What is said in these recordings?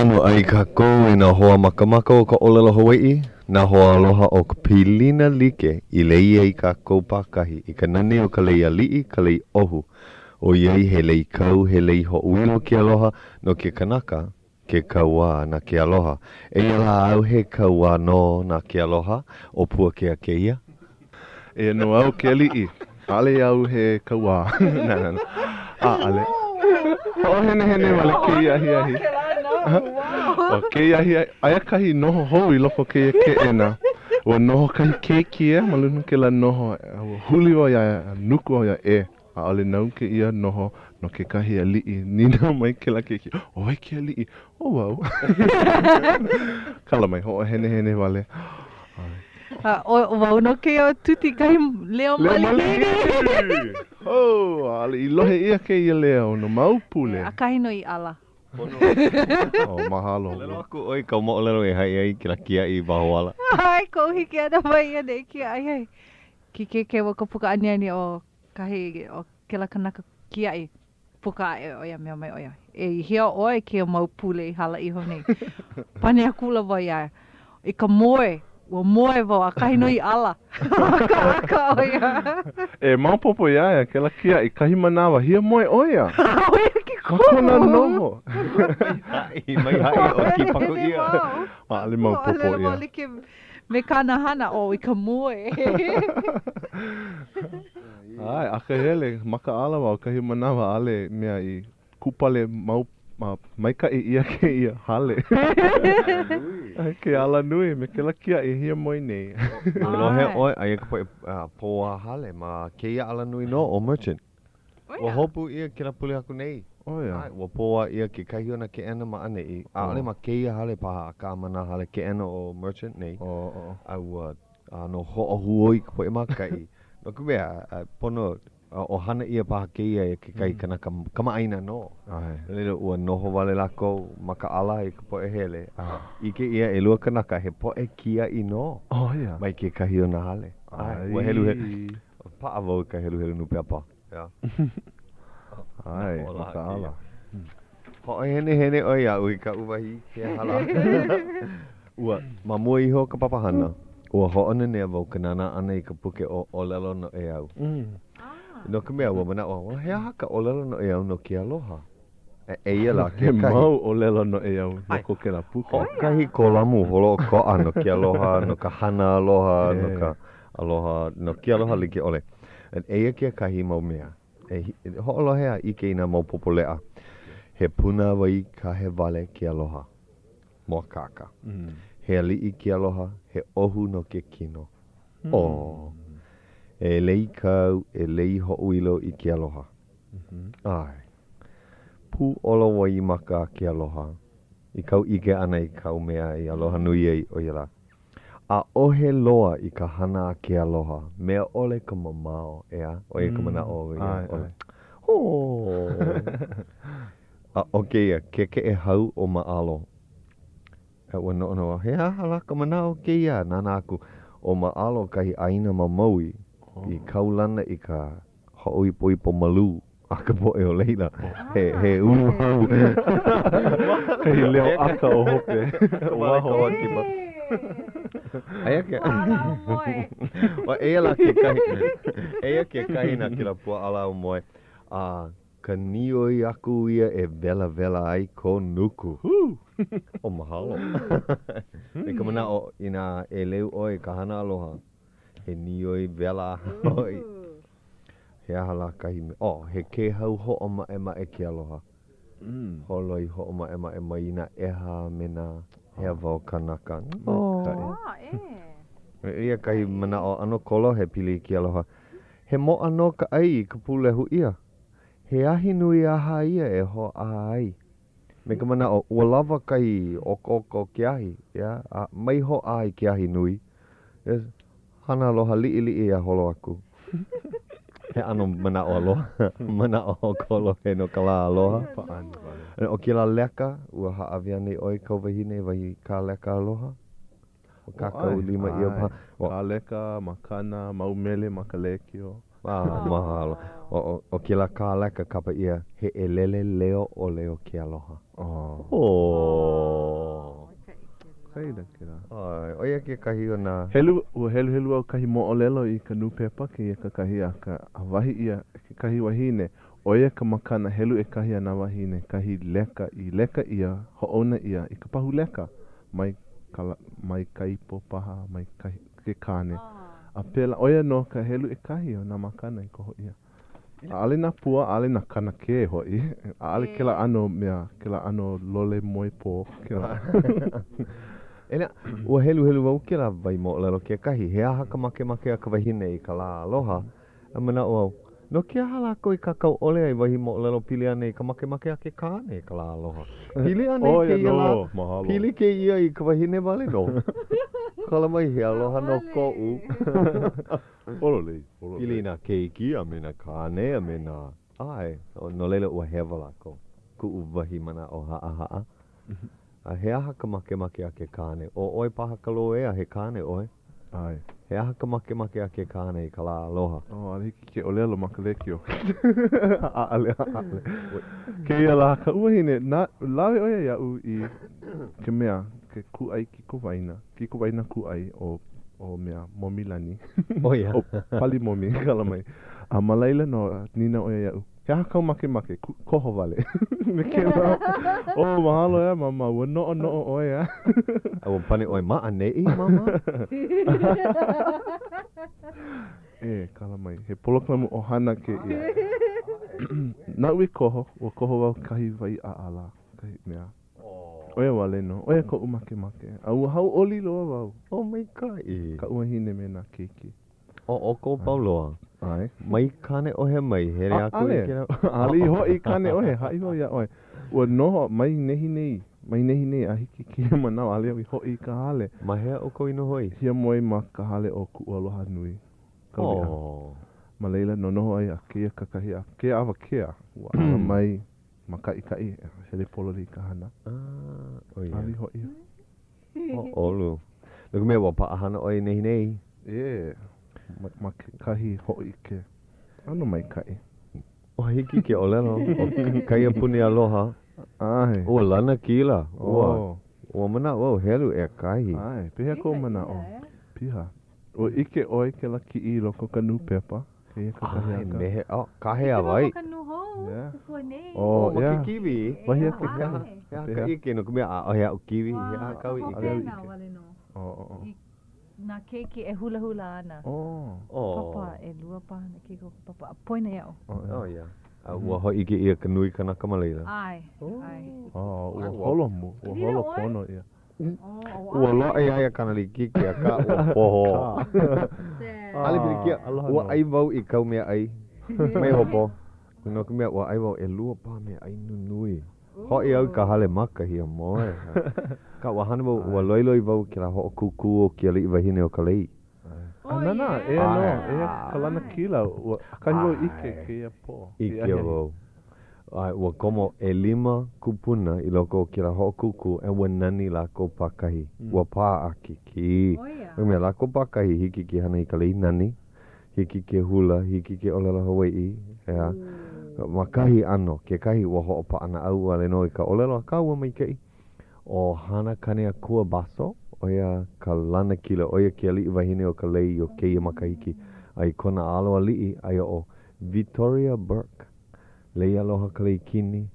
Anu ai kākou e nā hoa makamaka o ka ʻōlelo Hawaiʻi, nā hoa aloha o ka pilina like i lei ai kākou pākahi i ka nani o ka lei aliʻi, ka lei ʻohu, ʻoiai he lei kau, he lei hoʻoilo ke aloha no ke kanaka, ke kauā na ke aloha. Eia lā au he kauā nō na ke aloha, ʻo Puakea kēia. Eia nō au ke aliʻi. ʻAʻole au he kauā. ʻAʻole. Hoʻohenehene wale kēia ahiahi. ʻO kēia ahiahi, aia kahi noho hou i loko o kēia keʻena. Ua noho kahi keiki ē ma luna o kēlā noho. Ua huli wau iā ia, a nuku wau iā ia, ē, ʻaʻole nau kēia noho no kekahi aliʻi. Nīnau mai kēlā keiki, ʻO wai ke aliʻi? ʻO wau. Kala mai, hoʻohenehene wale. A ʻo wau nō kēia ʻo Tuti kahi leo malihini. Leo malihini! Ho, ʻaʻole i lohe ʻia kēia leo no mau pule. ʻAkahi nō i ʻala. Oh, mahalo. ʻŌlelo aku ʻoe i kau moʻolelo e haʻi ai i kēlā kiaʻi i waho ala. ʻAe, koʻu hiki ʻana mai ia nei kiaʻi ai. Kīkēkē ua ka puka aniani o kahi o kēlā kanaka kiaʻi. Puka aʻe ʻo ia, mea mai ʻo ia, E i hea ʻoe kēia mau pule i hala iho nei? Pane akula wau iā ia, I ka moe, ua moe wau, ʻakahi nō i ʻala. Akāka ʻo ia. E maopopo iā ia kēlā kiaʻi kahi manawa hiamoe ʻo ia. ʻO ia ke kumu. Ma kona noho. Mai haʻi, mai haʻi o kīpaku ʻia. ʻAʻole maopopo ʻia. ʻAʻole like me kāna hana, ʻo i ka moe. ʻAe, akahele, makaʻala wau kahi manawa ʻaʻole mea i kūpale mau maikaʻi ʻia kēia hale. Ke alanui me kēlā kiaʻi e hiamoe nei. Ua lohe ʻoe, aia ka poʻe pōā hale ma kēia alanui nō ʻo Merchant. Ua hopu ʻia kēlā pule aku nei. ʻAe, ua pōā ʻia kekahi o nā keʻena ma ʻaneʻi. ʻAʻole ma kēia hale paha, akā ma nā hale keʻena o Merchant nei. A ua ʻano hoʻohuoi ka poʻe mākaʻi. No ka mea, pono, o hana ʻia paha kēia e kekahi kanaka kamaʻāina nō. No laila, ua noho wale lākou makaʻala i ka poʻe hele, a ʻike ʻia ʻelua kanaka, he poʻe kiaʻi nō mai kekahi o nā hale. ʻAe, ua heluhelu, paʻa wau i ka heluhelu nūpepa. ʻAe, makaʻala. Hoʻohenehene ʻoe iaʻu i kaʻu wahi he aha lā. Ua, ma mua iho o ka papahana, ua hoʻonanea wau ka nānā ʻana i ka puke ʻo ʻŌlelo Noʻeau. No ka mea, ua manaʻo au, he aha ka ʻōlelo noʻeau no ke aloha? E, eia lā kekahi. He mau ʻōlelo noʻeau no ko kēlā puke. Hoʻokahi kolamu holoʻokoʻa no ke aloha, no ka hana aloha, no ka aloha, no ke aloha like ʻole. Eia kekahi mau mea. E hoʻolohe a ʻike i nā maopopo leʻa. He punawai kahe wale ke aloha. Mōakāka. He aliʻi ke aloha, he ʻohu no ke kino. ʻŌ. E lei kau, e lei hoʻoilo i ke aloha. ʻAe. Pūʻolo waimaka ke aloha. I kau ʻike ʻana i kau mea i aloha nui ai ʻo ia lā. ʻAʻohe loa i ka hana a ke aloha, mea ʻole ka mamao, ʻeā? ʻO ia ka manaʻo o ia ʻole. Hō! A ʻo kēia, kekeʻe hau o Māʻalo. A ua noʻonoʻo au, he aha lā ka manaʻo o kēia? Nānā aku, ʻo Māʻalo kahi ʻāina ma Maui i kaulana i ka hoʻoipoipo malū a ka poʻe o laila, he, he ulu hau. Kahi leo ʻaka o hope. Waho. Aia ke... Well, eia lā kekahi, eia kekahi na kēlā pua ʻala aumoe. A ka nīoi aku ia e welawela ai ko nuku. Oh, mahalo. Me ka manaʻo, inā ʻeleu ʻoe i ka hana aloha, he nīoi wela hoʻi. He aha lā kahi mea? Oh, he kēhau hoʻomaʻemaʻe ke aloha. Holoi hoʻomaʻemaʻe mai i nā ʻeha a me nā hewa o kānaka. Oh. Eia kahi manaʻo ʻano kolohe pili i ke aloha. He moʻa nō ka ʻai i ka pūlehu ʻia. He ahi nui aha ia e hōʻā ai? Me ka manaʻo, ua lawa kahi okaoka o ke ahi, ʻeā, a mai hōʻā i ke ahi nui. Yes. Hana aloha liʻiliʻi a holo aku. He ʻano manaʻo aloha, manaʻo kolohe no ka lā aloha. Pāʻani wale. ʻO kēlā leka, ua hāʻawi anei ʻoe i kau wahine wahi kāleka aloha? Ua kākau lima ʻia paha. Kāleka, makana, mau mele ma ka lēkiō. Ah, mahalo. ʻO kēlā kāleka kapa ʻia he ʻelele leo ʻole o ke aloha. Oh. Oh. ʻO ia kekahi o nā. Helu, ua heluhelu au kahi moʻolelo i ka nūpepa kēia kakahiaka, a wahi ʻia e kekahi wahine, ʻo ia ka makana helu ʻekahi a nā wāhine, kahi leka i leka ʻia, hoʻouna ʻia i ka pahu leka, mai ka, mai ka ipo paha, mai kahi, ke kāne. A pēlā, ʻo ia nō ka helu ʻekahi o nā makana i koho ʻia. ʻAʻole nā pua, ʻaʻole nā kanakē hoʻi, ʻaʻole kēlā ʻano mea, kēlā ʻano lole moe pō, kēlā. Ena, ua heluhelu wau kēlā wahi moʻolelo kekahi, he aha ka makemake a ka wahine i ka lā aloha? A manaʻo au, no ke aha lākou i kākau ʻole ai wahi moʻolelo pili ana i ka makemake a ke kāne i ka lā aloha? Pili anei ʻO ia kēia nō, lā? mahalo. Pili kēia i ka wahine wale nō? Kala mai, he aloha nō koʻu. Pololei, pololei. Pili i nā keiki a me nā kāne a me nā, ʻae, no laila ua hewa lākou. Kuʻu wahi manaʻo haʻahaʻa. A he aha ka makemake a ke kāne? ʻO ʻoe paha ka loea, he kāne ʻoe? ʻAe. He aha ka makemake a ke kāne i ka lā aloha? Oh, ʻaʻole hiki ke ʻōlelo ma ka lēkiō. ʻAʻole, ʻaʻole. Kēia lā kaʻu wahine, na, lawe ʻo ia iaʻu i ke mea, ke kūʻai kikowaena, kikowaena kūʻai ʻo, ʻo mea, Momilani. ʻO ia. ʻO Pali Momi, kala mai. A ma laila nō, nīnau ʻo ia iaʻu, He aha kāu makemake? Koho wale. Me kēlā. Oh, mahalo ē, Mama. Ua noʻonoʻo ʻoe, a? A ua pane ʻoe, ma ʻaneʻi, Mama? E, kala mai. He polokalamu ʻohana kēia. Naʻu i koho, ua koho wau kahi wai ʻaʻala, kahi mea. ʻO ia wale nō. ʻO ia koʻu makemake. A ua hauʻoli loa wau. Oh, maikaʻi. Kaʻu wahine me nā keiki. ʻO ʻoukou pau loa. ʻAe. Mai Kāneʻohe mai, hele aku i kēlā. ʻAʻole i hoʻi i Kāneʻohe, haʻi wau iā ʻoe. Ua noho mai nehinei, mai nehinei a hiki kēia manawa, ʻaʻole au i hoʻi i ka hale. Ma hea ʻoukou i noho ai? Hiamoe ma ka hale o kuʻu aloha nui. Kauliʻa. Ma laila nō noho ai a kēia kakahiaka, kēia awakea, ua ala mai mākaʻikaʻi, hele pololei i ka hana. ʻO ia. ʻAʻole i hoʻi. ʻOlu. No ka mea, ua paʻahana ʻoe i nehinei. ʻĒ, ma, ma kekahi hōʻike ʻano maikaʻi. Ua hiki ke ʻōlelo, ʻo ke kaiapuni aloha. ʻAe. Ua lanakila. Ua, ua manaʻo au, helu ʻekahi. ʻAe, pehea kou manaʻo? Piha. Ua ʻike ʻoe i kēlā kiʻi i loko o ka nūpepa? Kēia kakahiaka. ʻAe, me he, oh, kāhea wai. ʻIke wau ma ka nūhou, ke kua nei. Oh, ma ke kīwī. Wahi a kekahi. He aha ka ʻike, no ka mea, ʻaʻohe aʻu kīwī. He aha kāu i ʻike? ʻAʻole au wale nō. I nā keiki e hulahula ana. Papa, ʻelua paha nā keiki o ka papa. A poina iaʻu. Oh, yeah. A ua hōʻike ʻia ka nui kanaka ma laila. ʻAe, ʻae. Ua holo, ua holo pono ia. Ua loaʻa iā ia kāna likiki, akā ua pohō. ʻAʻole pilikia, ua ʻai wau i kāu meaʻai. Mai hopo. No ka mea, ua ʻai wau ʻelua pā meaʻai nunui. Hoʻi au i ka hale ma ka hiamoe. Akā, ua hana wau, ua loiloi wau i kēlā hoʻokūkū o ke aliʻi wahine o ka lei. A nānā, eia nō, eia ka lanakila, ua ʻakahi wau ʻike kēia pō. ʻIke wau. A ua komo ʻelima kupuna i loko o kēlā hoʻokūkū, a ua nani lākou pākahi. Ua paʻakikī. No ka mea, lākou pākahi, hiki ke hana i ka lei nani, hiki ke hula, hiki ke ʻōlelo Hawaiʻi, ʻeā. Ma kahi ʻano, kekahi ua hoʻopaʻanaʻau wale nō i ka ʻōlelo, akā ua maikaʻi. ʻO Hana Kaneakua Basso, ʻo ia ka lanakila, ʻo ia ke aliʻi wahine o ka lei o kēia makahiki. A i kona alo aliʻi, aia ʻo Vitoria Burke, Leialoha Kaleikini,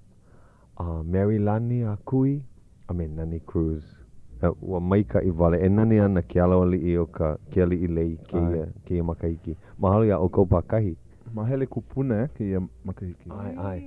a Mary Lani Akui, a me Nani Cruz. Ua maikaʻi wale. E nani ana ke alo aliʻi o ka ke aliʻi lei kēia, kēia makahiki. Mahalo iā ʻoukou pākahi. Mahele kupuna eh kēia makahiki. ʻAe, ʻae.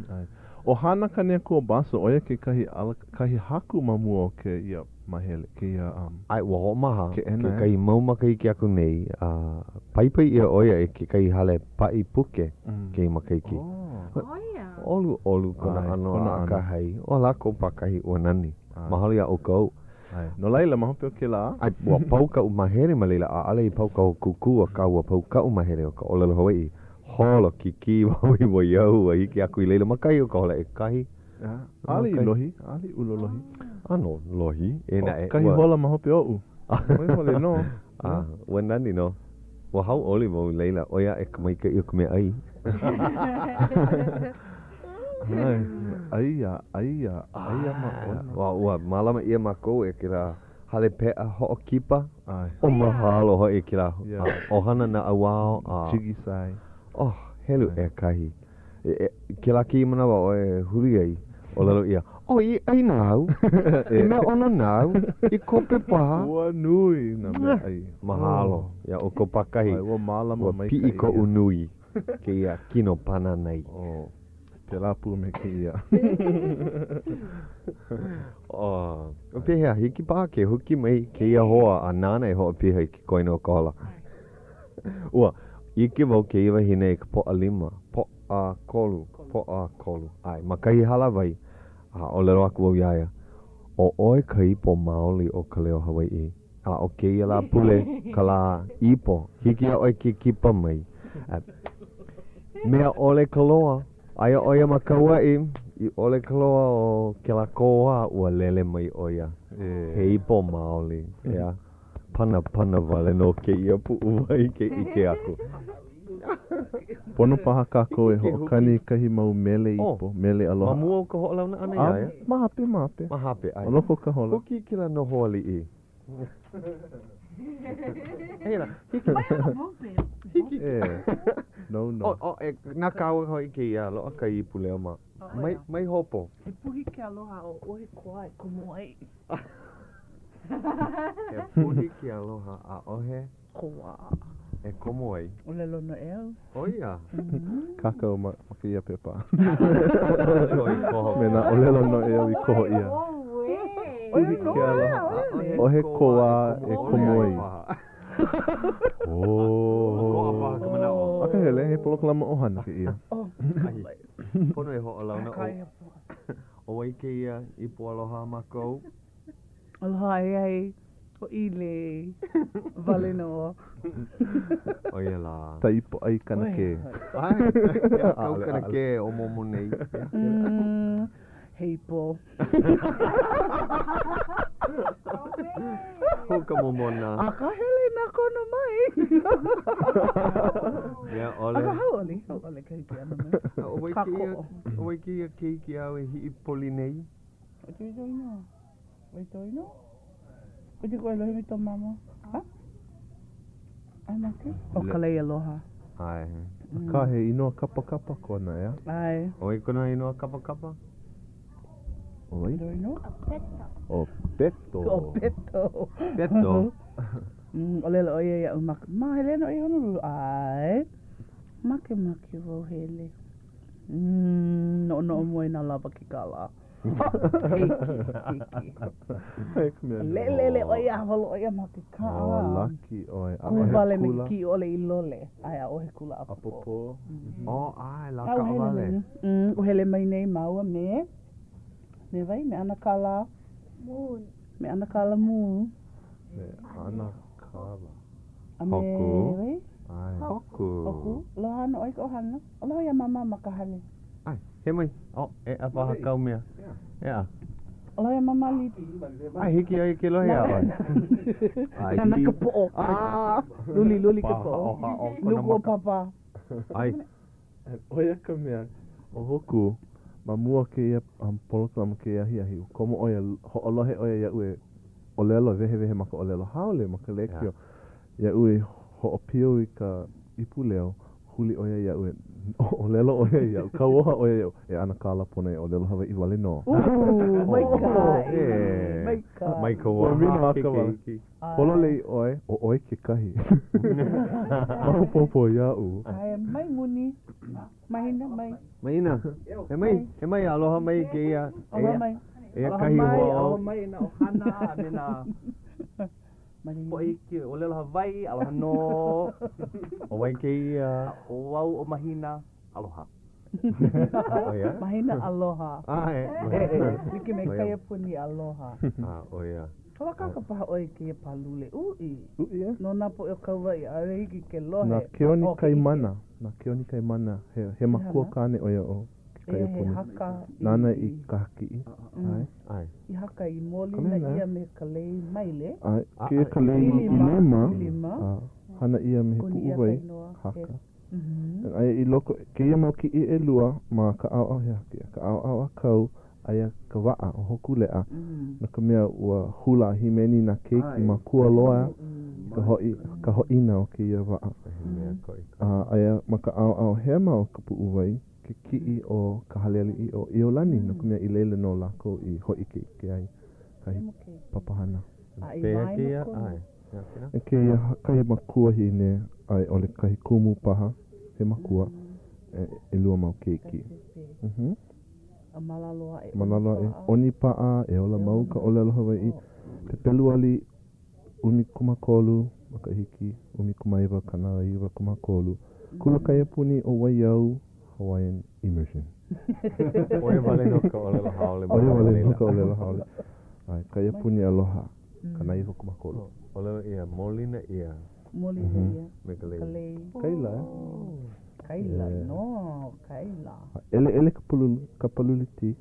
ʻAe. ʻO Hana Kaneakua Basso, ʻo ia kekahi ala, kahi haku ma mua o kēia mahele, kēia um. ʻAe, ua hoʻomaha keʻena, eh? kekahi mau makahiki aku nei, a paipai ʻia ʻo ia e kekahi hale paʻi puke kēia makahiki. Oh. ʻO ia. ʻOluʻolu kona ʻAe, ʻano kona ʻano. akahai. ʻO lākou pākahi ua nani. Mahalo iā ʻoukou. ʻAe. No laila, ma hope o kēlā. ʻAe, ua pau kaʻu mahele ma laila, ʻaʻole i pau ka hoʻokūkū, akā ua pau kaʻu mahele o ka ʻōlelo Hawaiʻi. Holo kikī wau i Waiau a hiki aku i laila ma kahi o ka hola ʻekahi. ʻAʻole i lohi, ʻaʻole i ulolohi. ʻAno lohi, eia naʻe. Kahi hola ma hope oʻu. ʻOe wale nō. A, ua nani nō. Ua hauʻoli wau i laila, ʻoi aʻe ka maikaʻi o ka meaʻai. ʻAe, ʻai a, ʻai a, ʻai a māʻona. Ua, ua mālama ʻia mākou e kēlā. Hale peʻa hoʻokipa. ʻAe. O mahalo hoʻi kēlā ʻohana naʻauao a. Jiggy Sai. Oh, helu ʻekahi. Kēlā kēia manawa ʻoe e huli ai, ʻōlelo ʻia, Oh, i ʻai nāu? I mea ʻono nāu? I kope paha? Ua nui nā mea ʻai. Mahalo iā ʻoukou pākahi. ʻAe, ua mālama Ua maikaʻi piʻi ʻia. koʻu nui kēia kino pananai. Oh, pēlā pū me kēia. Oh, pehea, hiki paha ke huki mai kēia hoa a nāna e hoʻopiha i ke koina o ka hola. Ua ʻike wau kēia wahine i ka Pōʻalima, Pōʻakolu, Pōʻakolu, ʻae, ma kahi hālāwai, a ʻōlelo aku wau iā ia, ʻO ʻoe ka ipo maoli o ka leo Hawaiʻi, a ʻo kēia Lāpule ka lā ipo, hiki iā ʻoe ke kipa mai. A mea ʻole ka loa, aia ʻo ia ma Kauaʻi, i ʻole ka loa o kēlā kōā, ua lele mai ʻo ia. He ipo maoli, ʻeā. Panapana wale nō kēia puʻuwai ke ʻike aku. Pono paha kākou e hoʻokani i kahi mau mele ipo, mele aloha. Ma mua o ka hoʻolauna ʻana iā ia? Ma hope, ma hope. Ma hope, ʻae. Ma loko o ka hola. Huki kēlā noho aliʻi. Hei lā, hiki. Hiki. E, no, no. Oh, oh, e, na kāua hoʻi kēia, loaʻa ka ipu leo ma. Mai, mai hopo. He puhi ke aloha ʻaʻohe koa e komo ai. He puhi ke aloha ʻaʻohe koa e komo ai. ʻŌlelo noʻeau. ʻO ia. Kākau ma kēia pepa. ʻŌlelo Me nā ʻōlelo noʻeau i koho ʻia. Puhi ke aloha ʻaʻohe koa e komo ai. Akahele, he polokalama ʻohana kēia. Pono e hoʻolauna ʻo. ʻO wai kēia ipo aloha a mākou? Aloha ai ai, ʻo ʻĪlei wale nō. ʻO ia lā. Ta ipo ʻai kanakē. ʻAe, kau kanakē o Momo nei. He ipo. Hū ka momona. Akahele nā kono mai. Mea ʻole. Akā hauʻoli, hauʻoli ka hiki ʻana mai. ʻO wai kēia, ʻo wai kēia keiki āu e hiʻipoli nei? ʻO Joy Joy nō. ʻO Joy nō? ʻO te koe lohe me tō mama? Ha? Ai make? ʻO Kalei Aloha. ʻAe. Akā he inoa kapakapa kona, ʻeā? ʻAe. ʻO wai kona inoa kapakapa? ʻO wai? Joy nō? ʻO Beto. ʻO Beto. Beto. ʻŌlelo ʻo ia iaʻu ma, ma hele nō i Honolulu. ʻAe. Makemake wau hele. Noʻonoʻo mua inā lawa ke kālā. Hiki, hiki. Lelele ʻo ia, holo ʻo ia ma ke kaʻa. Oh, lucky ʻoe. Kū wale me ke kiʻi ʻole i lole. ʻAe, ʻaʻohe kula ʻapōpō. ʻApōpō. Oh, ʻae, lā kaʻawale. Ua hele mai nei māua me, me wai? Me ʻAnakala. Moon. Me ʻAnakala Moon. Me ʻAnakala. A me Hoku. wai? ʻAe. Hoku. Hoku. Aloha nō ʻoe i ka ʻohana. Aloha iā Māmā ma ka hale. ʻAe, he mai. Oh, ʻeʻa paha kau mea. ʻEa. Aloha iā Māmā Lee. ʻAe, hiki iā ia ke lohe iā ʻoe. ʻAe, Nānā ka poʻo. Luli, luli ka poʻo. Nuku o Pāpā. ʻAe. ʻO ia ka mea, ʻo Hoku, ma mua o kēia polokalama kēia ahiahi, ua komo ʻo ia, hoʻolohe ʻo ia iaʻu e ʻōlelo, wehewehe ma ka ʻōlelo haole, ma ka lēkiō. Iaʻu i hoʻopio i ka ipu leo, huli ʻo ia iaʻu e ʻōlelo ʻo ia iaʻu, kauoha ʻo ia iaʻu, e ʻanakala pono e ʻōlelo Hawaiʻi wale nō. Maikaʻi, maikaʻi. Mai ka wā ke keiki. Pololei ʻoe, ʻo ʻoe kekahi. Maopopo iaʻu. Aia, mai muni. Mahina, mai. Mahina, he mai, he mai, aloha mai kēia. Aloha mai. Eia kahi hoa ou. Aloha mai e nā ʻohana a me nā poʻe hiki ʻōlelo Hawaiʻi, aloha nō. ʻO wai kēia? ʻO au ʻo Mahina, aloha. ʻO ia? Mahina aloha. ʻAe. Like me Kaiapuni aloha. A, ʻo ia. Hoʻākāka paha ʻoe i kēia pālule uʻi. Uʻi, e? No nā poʻe o Kauaʻi, ʻaʻole hiki ke lohe. Na Keoni Kaimana. Na Keoni Kaimana. He, he makua kāne ʻo ia o ke Kaiapuni. He haka i. Nāna i kahakiʻi. ʻAe. ʻAe. I haka i mōlina ʻia me ka lei maile. ʻAe. Kēia ka lei ʻilima. ʻIlima. A hana ʻia me he puʻuwai. Haka. Aia i loko, kēia mau kiʻi ʻelua ma ka ʻaoʻao, he aha kēia? Ka ʻaoʻao ʻākau. Aia ka waʻa ʻo Hōkūleʻa, no ka mea, ua hula a hīmeni nā keiki makua loa i ka hoʻi, ka hoʻina o kēia waʻa. A aia ma ka ʻaoʻao hema o ka puʻuwai ke kiʻi o ka hale aliʻi ʻo ʻIolani, no ka mea, i laila nō lākou i hōʻikeʻike ai kahi papahana. Pehea kēia? ʻAe. E kēia kahi makuahine a i ʻole kahi kumu paha, he makua, e ʻelua mau keiki. A ma lalo aʻe, Ma lalo aʻe, ʻonipaʻa, e ola mau ka ʻōlelo Hawaiʻi, Pepeluali 13, makahiki 1993, Kula Kaiapuni ʻo Waiau, Hawaiian Immersion. ʻO ia wale nō ka ʻōlelo haole ma ʻO ia wale nō ka ʻōlelo haole. ʻAe, Kaiapuni Aloha, 93. ʻŌlelo ʻia, mōlina ʻia. Mōlina ʻia. Me ka lei. Ka lei. Kaila, eh? Kaila nō, kaila. A ʻeleʻele ka polu, ka paluliti.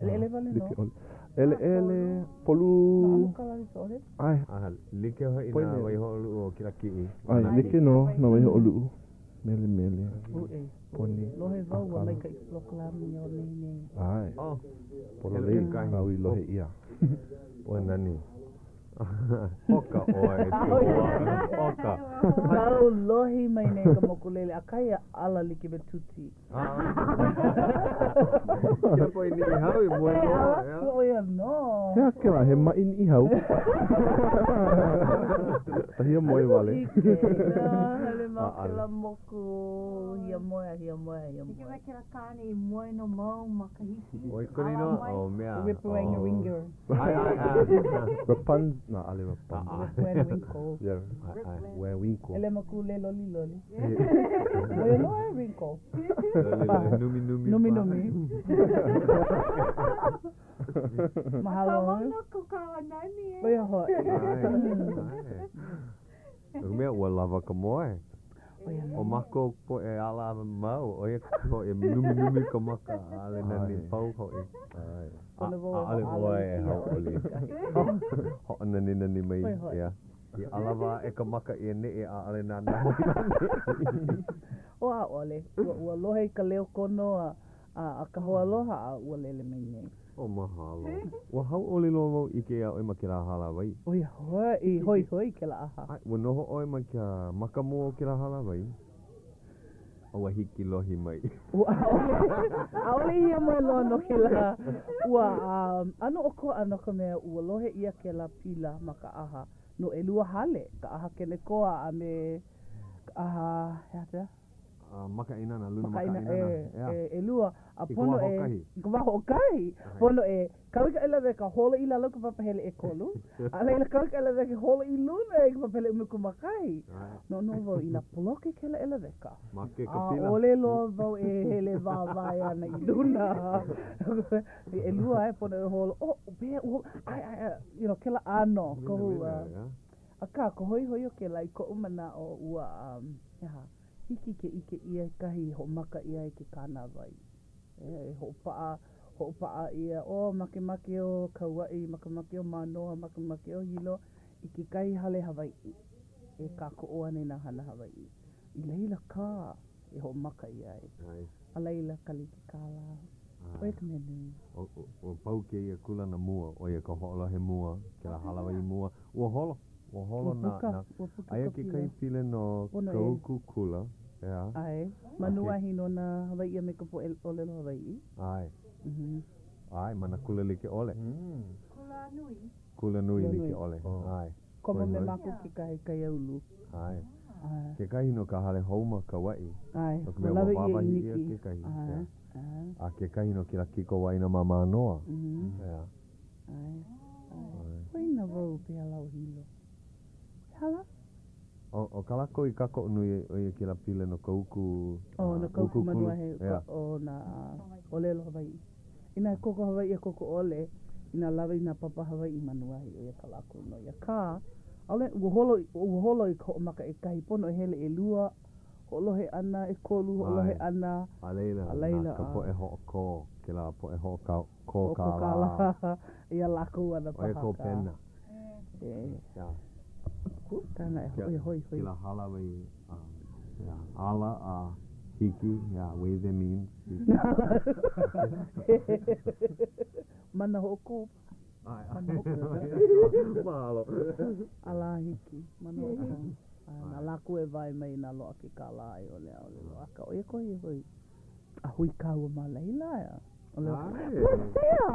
ʻEleʻele wale nō. Like ʻole. ʻEleʻele, polū. Nā ʻano kala like ʻole. ʻAe. A like hoʻi nā waihoʻoluʻu o kēlā kiʻi. ʻAe, like nō nā waihoʻoluʻu. Melemele. Uʻe. Poni. Lohe wau ua maikaʻi ka polokalamu iā nei nei. ʻAe. Pololei kāu i lohe ʻia. Ua nani. Hoka ʻoe e ke hoa. Hoka. Kau lohi mai nei ka mokulele a kai ala like me Tuti. Kēlā poʻe Niʻihau i moe loa, ʻeā? ʻO ia nō. He aha kēlā, he maʻi Niʻihau. A hiamoe wale. ʻIke, hele ma kēlā moku, hiamoe a hiamoe a hiamoe. Hiki mai kēlā kāne i moe no mau makahiki. ʻOi kona inoa, o mea. Rip Rang Ringer. ʻAe, ʻae, ʻae. Rapunzel, na, ʻaʻole Rapunzel. Rip Van Winkle. Yeah, ʻae, ʻae. Van Winkle. ʻElemakule loliloli. ʻO ia nō e Winkle. Loliloli, numinumi. Numinumi. Mahalo. Akā mau nō ko kāua nani e. ʻO ia hoʻi. ʻAe, ʻae. No ka mea, ua lawa ka moe. ʻO mākou poʻe ala mau, ʻo ia hoʻi, numinumi ka maka, ʻaʻole nani pau hoʻi. ʻAʻole ʻoe e hauʻoli. Hoʻonaninani mai ia. I ʻalawa aʻe ka maka i ʻaneʻi, ʻaʻole nānā mai ma ʻaneʻi. ʻO ʻaʻole. Ua lohe i ka leo kono a A ka hoaloha a ua lele mai nei. Oh, mahalo. Ua hauʻoli loa wau ʻike iā ʻoe ma kēlā hālāwai. ʻO ia hoʻi, hoihoi kēlā ʻaha. ʻAe, ua noho ʻoe ma ka makamua o kēlā hālāwai, a ua hiki lohi mai. Ua ʻaʻole, ʻaʻole i hiamoe loa no kēlā. Ua ʻano ʻokoʻa no ka mea, ua lohe ʻia kēlā pila ma ka ʻaha no ʻelua hale, ka ʻaha kenekoa a me ka ʻaha, he aha pea? Makaʻāinana, luna makaʻāinana, ʻeā. ʻElua, a pono e. I ka wā hoʻokahi. I ka wā hoʻokahi. Pono e kau i ka ʻeleweka, holo i lalo i ka papahele ʻekolu, a laila kau i ka ʻeleweka, holo i luna i ka papahele ʻumikūmākahi. Noʻonoʻo wau inā poloke kēlā ʻeleweka. Make ka pila. ʻAʻole loa wau e hele wāwae ana i luna. ʻElua e pono e holo, oh, pehea, ʻae, ʻae, ʻae, you know, kēlā ʻano, kohu, akā, ka hoihoi o kēlā i koʻu manaʻo, ua, he aha, Hiki ke ʻike ʻia kahi i hoʻomaka ʻia ai ke kānāwai. E hoʻopaʻa, hoʻopaʻa ʻia, oh, makemake ʻo Kauaʻi, makemake ʻo Mānoa, makemake ʻo Hilo i kekahi hale Hawaiʻi e kākoʻo ana i nā hana Hawaiʻi. I laila kā e hoʻomaka ʻia ai. A laila, kali ke kālā. ʻO ia ka mea nui. Ua pau kēia kūlana mua, ʻo ia ka hoʻolohe mua, kēlā hālāwai mua. Ua holo. Ua holo nā, nā, aia kekahi pila no ka uku kula, ʻeā. ʻAe, manuahi no nā Hawaiʻi a me ka poʻe ʻōlelo Hawaiʻi. ʻAe. ʻAe, ma nā kula like ʻole. Kula nui. Kula nui like ʻole, ʻae. Komo me mākou kekahi kaiaulu. ʻAe. Kekahi no ka hale hou ma Kauaʻi. ʻAe. No ka mea, ua wāwahi ʻia kekahi. ʻAe. ʻAe. A kekahi no kēlā kikowaena ma Mānoa. ʻEā. ʻAe, ʻae. Poina wau pehea lā ʻo Hilo. He aha lā? ʻO kā lākou i kākoʻo nui ai, ʻo ia kēlā pila no ka uku, Oh, no ka uku manuahi o nā ʻōlelo Hawaiʻi. Inā he koko Hawaiʻi a koko ʻole, inā lawe i nā papa Hawaiʻi manuahi, ʻo ia kā lākou noi. Akā, ʻaʻole, ua holo, ua holo i ka hoʻomaka ʻekahi, pono e hele ʻelua hoʻolohe ʻana, ʻekolu hoʻolohe ʻana, A laila, a laila, na ka poʻe hoʻokō, kēlā poʻe hoʻokō Hoʻokō kālā. Iā lākou ana paha. ʻO ia ka hopena. E. Kāna e hoihoi. Kēlā hālāwai ala a Hiki, yeah, ways and means. Mana hoʻokō. Mana hoʻokō. Mahalo. Ala hiki, mana hoʻokō. A na lākou e wae mai inā loaʻa ke kālā a i ʻole ʻaʻole loaʻa. Akā ʻo ia ka hoihoi. A hui kāua ma laila, ʻeā. Pehea?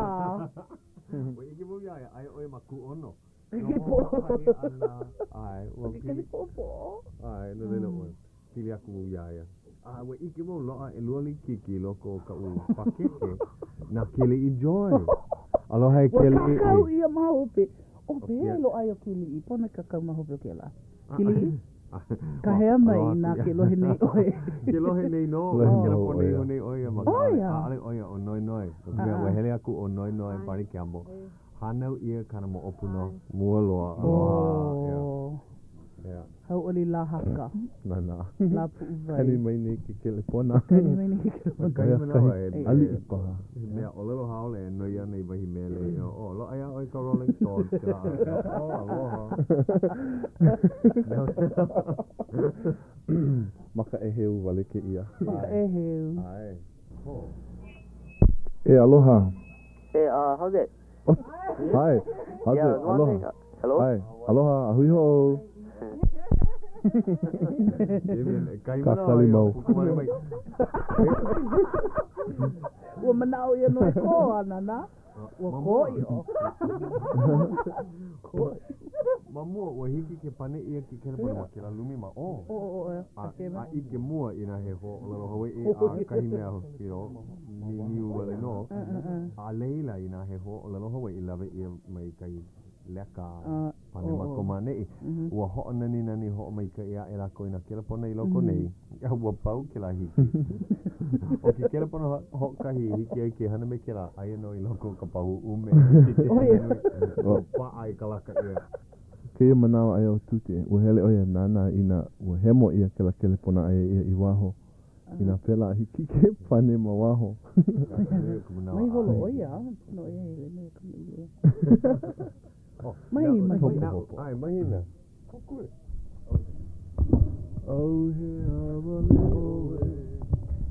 Ua ʻike wau iā ia, aia ʻo ia ma Kūʻono. Noho hoʻokahi ʻana, ʻae, ua pili. Kekahi poʻopoʻo. ʻAe, no laila ua pili aku wau iā ia. A ua ʻike wau loaʻa ʻelua likiki i loko o kaʻu pakeke na Keliʻi Joy. Aloha e Keliʻi. Ua kākau ʻia ma hope. ʻO pehea i loaʻa ai ʻo Keliʻi? Pono e kākau ma hope o kēlā. Keliʻi? Kahea mai inā ke lohe nei ʻoe. Ke lohe nei nō, ua kelepona iho nei ʻo ia ma ka ʻaʻole ʻo ia ʻo Noenoe. No ka mea, ua hele aku ʻo Noenoe Barney Campbell. Hānau ʻia kāna moʻopuna mua loa. Aloha. Yeah. Hauʻoli lā haka. Nana. Lā puʻuwai. Kani mai nei ke kelepona. Kani mai nei ke kelepona. Kahi manawa e aliʻi paha. He mea ʻōlelo haole e noi ana i wahi mele. Oh, loaʻa iā ʻoe ka Rolling Stones. Kēlā oh, aloha. Ma ka ʻēheu wale kēia. Ma ka ʻēheu. ʻAe. E aloha. Hey, uh, how's it? Oh, hi. How's yeah, it? Aloha. Hello? Hi. Aloha. A hui hou. Kakali mau. Ua manaʻo ʻia nō e kō ana na. Ua kō ʻiʻo. Ma mua, ua hiki ke pane ʻia ke kelepona ma kēlā lumi ma ʻō. A ʻike mua inā he hoa ʻōlelo Hawaiʻi a kahi mea, you know, niniu wale nō. A laila, inā he hoa ʻōlelo Hawaiʻi, lawe ʻia mai kahi leka pane ma ko maneʻi. Ua hoʻonaninani hoʻomaikaʻi aʻe lākou i nā kelepona i loko nei, a ua pau kēlā hiki. ʻO ke kelepona hoʻokahi i hiki ai ke hana me kēlā, aia nō i loko o ka pahu ʻume. Ua paʻa i ka laka ʻia. Kēia manawa aia ʻo Tute, ua hele ʻo ia nānā inā ua hemo ʻia kēlā kelepona aia ia i waho. Inā pēlā hiki ke pane ma waho. Mai holo ʻo ia, pono ʻo ia e hele me kamaʻilio. Mai, mai. Hopohopo. ʻAe, mahina. Kukui. ʻAuhea wale ʻoe.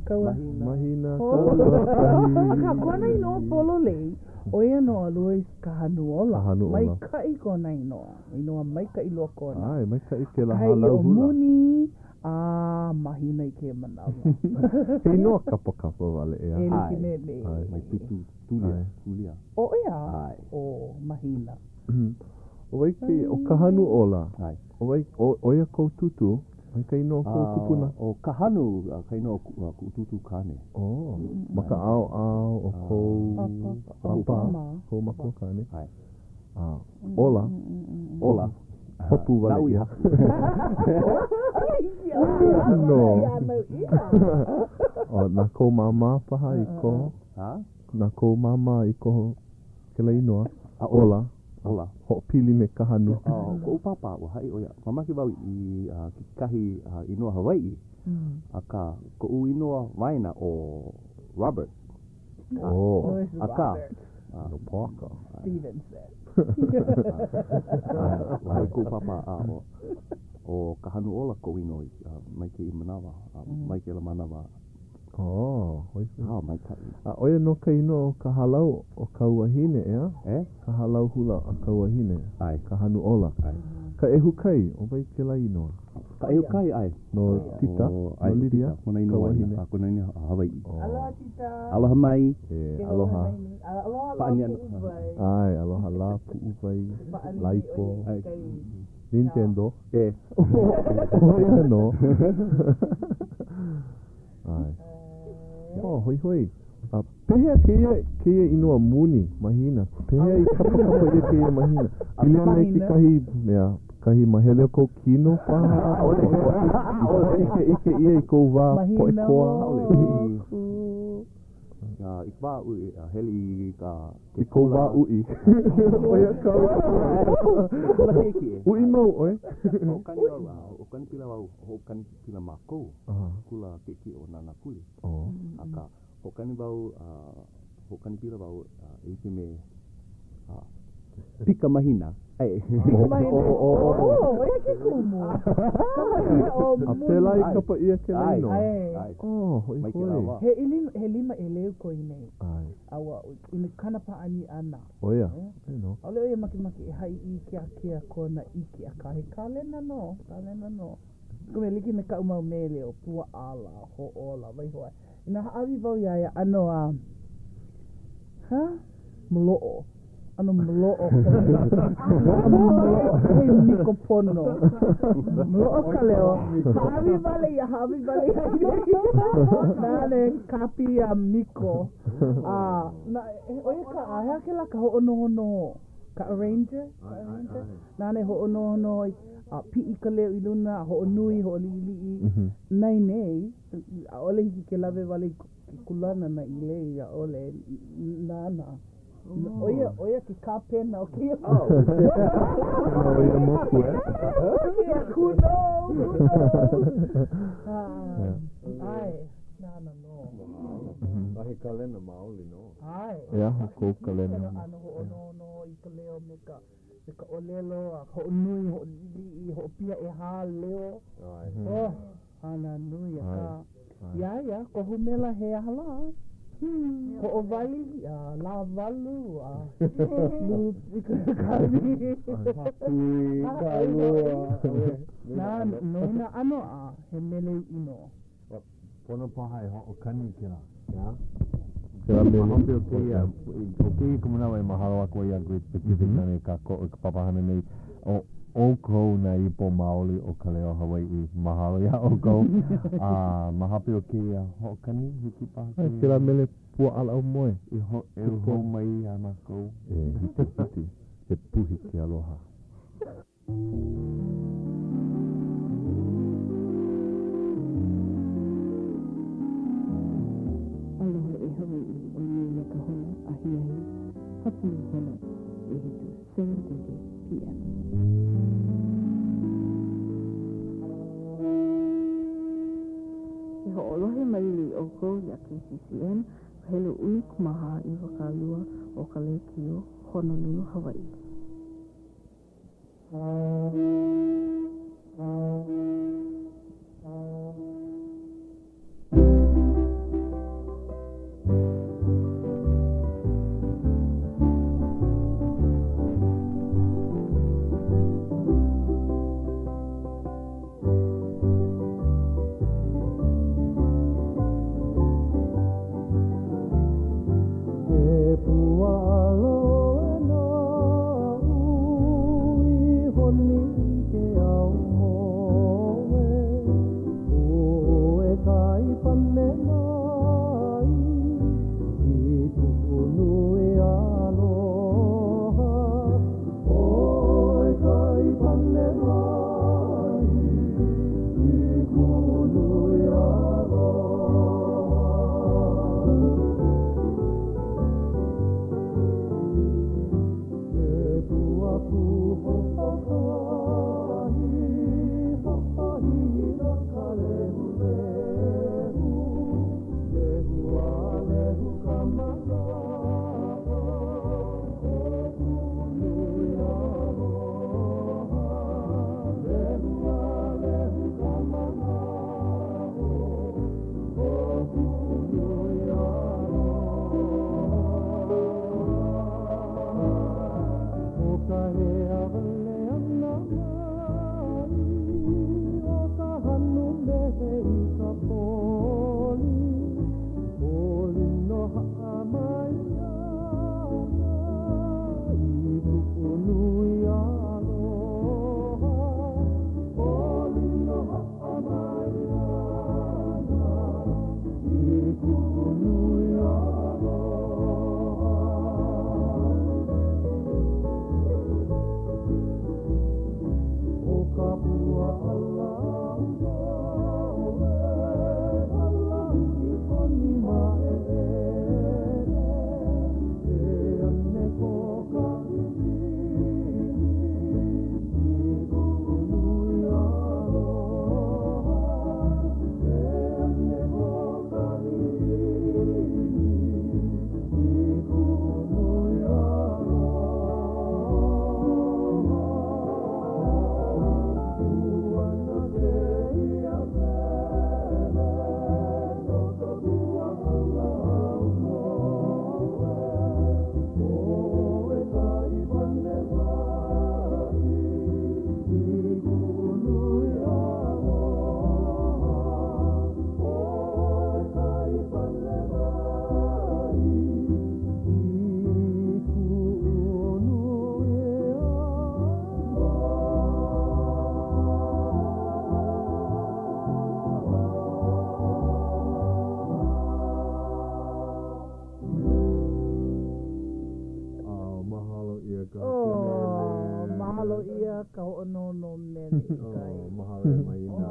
Kaua. Mahina kauakahi. Akā, kona inoa pololei, ʻo ia nō a Louis Kahanuola. Kahanuola. Maikaʻi kona inoa. Inoa maikaʻi loa kona. ʻAe, maikaʻi kēlā Kahi hālau o hula. Muni, a mahina i kēia manawa. He inoa kapakapa wale ʻeā. E like me me. ʻAe. Mai tūtū, Tulia, Tulia. ʻO ia? ʻAe. ʻO Mahina. ʻO wai kēia? ʻO Kahanuola. ʻAe. ʻO wai, ʻo ia kou tūtū? ʻO wai ka inoa o kou kupuna? ʻO Kahanu ka inoa o kuʻu tūtū kāne. Oh, ma ka ʻaoʻao o kou pāpā, kou makuakāne. ʻAe. A, ola. Ola. Hopu wale Naʻu i ʻia. haku. No. ʻO na kou māmā paha i koho? Ha? Na kou māmā i koho kēlā inoa? Ola. Ola. Hoʻopili me Kahanu. ʻO koʻu pāpā, ua haʻi ʻo ia, mamake wau i kekahi inoa Hawaiʻi, akā, koʻu inoa waena ʻo Robert. Oh. Akā. No Parker. Stevenson. Ua haʻi koʻu pāpā, a ʻo, ʻo Kahanuola koʻu inoa mai kēia manawa, mai kēlā manawa. Oh, hoihoi. Ah, maikaʻi. A ʻo ia nō ka inoa o ka hālau o kāu wahine, ʻeā? E? Ka hālau hula a kāu wahine. ʻAe. Kahanuola. ʻAe. Kaʻehukai, ʻo wai kēlā inoa? Kaʻehukai, ʻae. No Tita, ʻae, no Lydia, Tita, kona inoa ka wahine. A kona inoa Hawaiʻi. Oh. Aloha, Tita. Aloha mai. E, aloha. Aloha Pāʻani lā ana. puʻuwai. ʻAe, aloha lā puʻuwai, Pāʻani Laipo. ʻo ia kai. Nintendo. E. ʻO ia nō. ʻAe. Oh, hoihoi. A pehea kēia, kēia inoa muni, mahina? Pehea i kapakapa ʻia kēia mahina? Pili ana i kekahi mea, kahi mahele o kou kino paha? ʻAʻole. I ʻike ʻia i kou wā poʻe koa? Mahina moku. I ka wā uʻi, hele i ka I kou wā uʻi. ʻO ia kau. Kula keiki e. Uʻi mau ʻoe. Hoʻokani wau, a hoʻokani pila wau, hoʻokani pila mākou. Kula kiʻekiʻe o Nānākuli. Akā, hoʻokani wau, hoʻokani pila wau e like me Pika Mahina. ʻAe. ʻO ia ke kumu. A pēlā i kapa ʻia kēlā inoa? ʻAe. Oh, hoihoi. He ʻili, he lima ʻeleu ko nei. ʻAe. A ua, i kāna pāʻani ʻana. ʻO ia, ʻae nō. ʻAʻole ʻo ia makemake e haʻi i ke ākea kona ʻike, akā he kālena nō, kālena nō. Ka mea like me kaʻu mau mele ʻo Puaʻala, Hoʻōla, waiho aʻe. Inā hāʻawi wau iā ia ʻano a, ha? Maloʻo. ʻAno maloʻo ka leo. ʻAno maloʻo. He miko pono. Maloʻo ka leo. Hāʻawi wale ia, hāʻawi wale ia. Nāna e kāpī a miko. A, na, ʻo ia ka, he aha kēlā ka hoʻonohonoho? Ka arranger? Ka arranger? Nāna e hoʻonohonoho i, a piʻi ka leo i luna, a hoʻonui, hoʻoliʻiliʻi. Nainei, ʻaʻole hiki ke lawe wale i ke kūlana na i lei, ʻaʻole nāna. ʻO ia, ʻo ia ke kāpena o kēia moku. O ia moku, eh? Kēia kūnou, kūnou. ʻAe, nāna nō. A he kalena maoli nō. ʻAe. E aho kou kalena. ʻAno hoʻonohonoho i ka leo me ka me ka ʻōlelo a hoʻonui, hoʻoliʻiliʻi, hoʻopia ʻehā leo. ʻAe. Oh, hana nui akā. Iā ia, kohu mea lā he aha lā? Hoʻowali, a lāwalu, a lū Pākui, kālua, Nā, nui nā ʻano a he mele uʻi nō. Pono paha e hoʻokani kēlā, ʻeā? Kēlā mele. Ma hope o kēia, ʻo kēia ka manawa e mahalo aku ai iā Great Pacific nāna e kākoʻo i ka papahana nei. ʻO ʻoukou nā ipo maoli o ka leo Hawaiʻi. Mahalo iā ʻoukou. A ma hope o kēia hoʻokani, hiki paha ke. Kēlā mele pua ʻala aumoe. E hōʻeu hou mai iā mākou. E hiki, hiki, he puhi ke aloha. Aloha e Hawaiʻi, ʻo ia ka hola ahiahi hapulu hola ʻehiku, 7:30 PM. E hoʻolohe mai nei ʻoukou iā KCCN, helu 14 22 o ka lēkiō Honolulu, Hawaiʻi. E pua ʻala ʻoe naʻu i honi ke aumoe, ʻOe ka i pane mai i kuʻu nui aloha. ʻOe ka i pane mai i kuʻu nui aloha. He pua kū hoʻokahi, hoʻohihi na ka lehulehu, lehu a lehu ka manaʻo o kuʻu nui aloha. Lehu a lehu ka manaʻo o kuʻu nui aloha. ʻO ka hea wale ʻana mai o ka hanu mehe i ka poli, Poli no haʻa mai ana i kuʻu nui aloha. Poli no haʻa mai ana i kuʻu nui aloha. Oh, mahalo ʻia ka hoʻonohonoho mele i kai. Oh, mahalo e Mahina.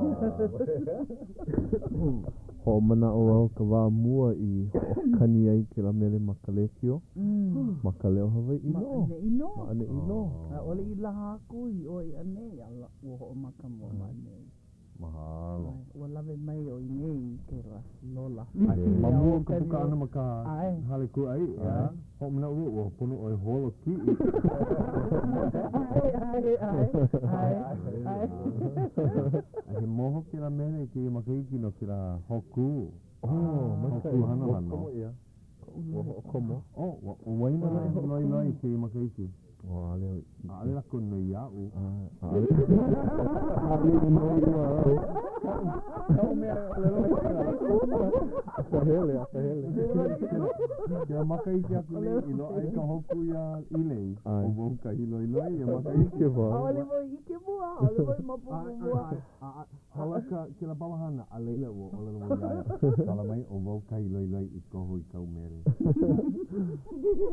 Hoʻomanaʻo au ka wā mua i hoʻokani ai kēlā mele ma ka lēkiō, ma ka leo Hawaiʻi nō. Ma ʻaneʻi nō. Ma ʻaneʻi nō. ʻAʻole i laha aku i ʻō i ʻaneʻi, a ua hoʻomaka mua ma ʻaneʻi. Mahalo. Ua lawe mai ʻo i nei i kēlā lola. Ma mua o ka puka ʻana ma ka hale kūʻai, ʻeā, hoʻomanaʻo wau ua pono ʻoe holo kiʻi. ʻAe, ʻae, ʻae, ʻae, ʻae. A he moho kēlā mele i kēia makahiki no kēlā hōkū. Oh, maikaʻi. Hōkū hanohano. Ua komo ʻia. Ua hoʻokomo. Oh, ua waena loiloi i kēia makahiki. Oh, ʻaʻole au. ʻAʻole lākou noi iaʻu. ʻAʻole. ʻAʻole i noi ʻia au. Kaʻu mea e ʻōlelo ai kēlā. Akahele, akahele. Kēlā makahiki aku nei i loaʻa ai ka hōkū iā ʻĪlei. ʻO wau kahi loiloi ia makahiki. ʻAʻole wau i ʻike mua, ʻaʻole wau i maopopo mua. Hala ka kēlā papahana, a laila ua ʻōlelo wau iā ia, Kala mai ʻo wau kahi loiloi i koho i kāu mele.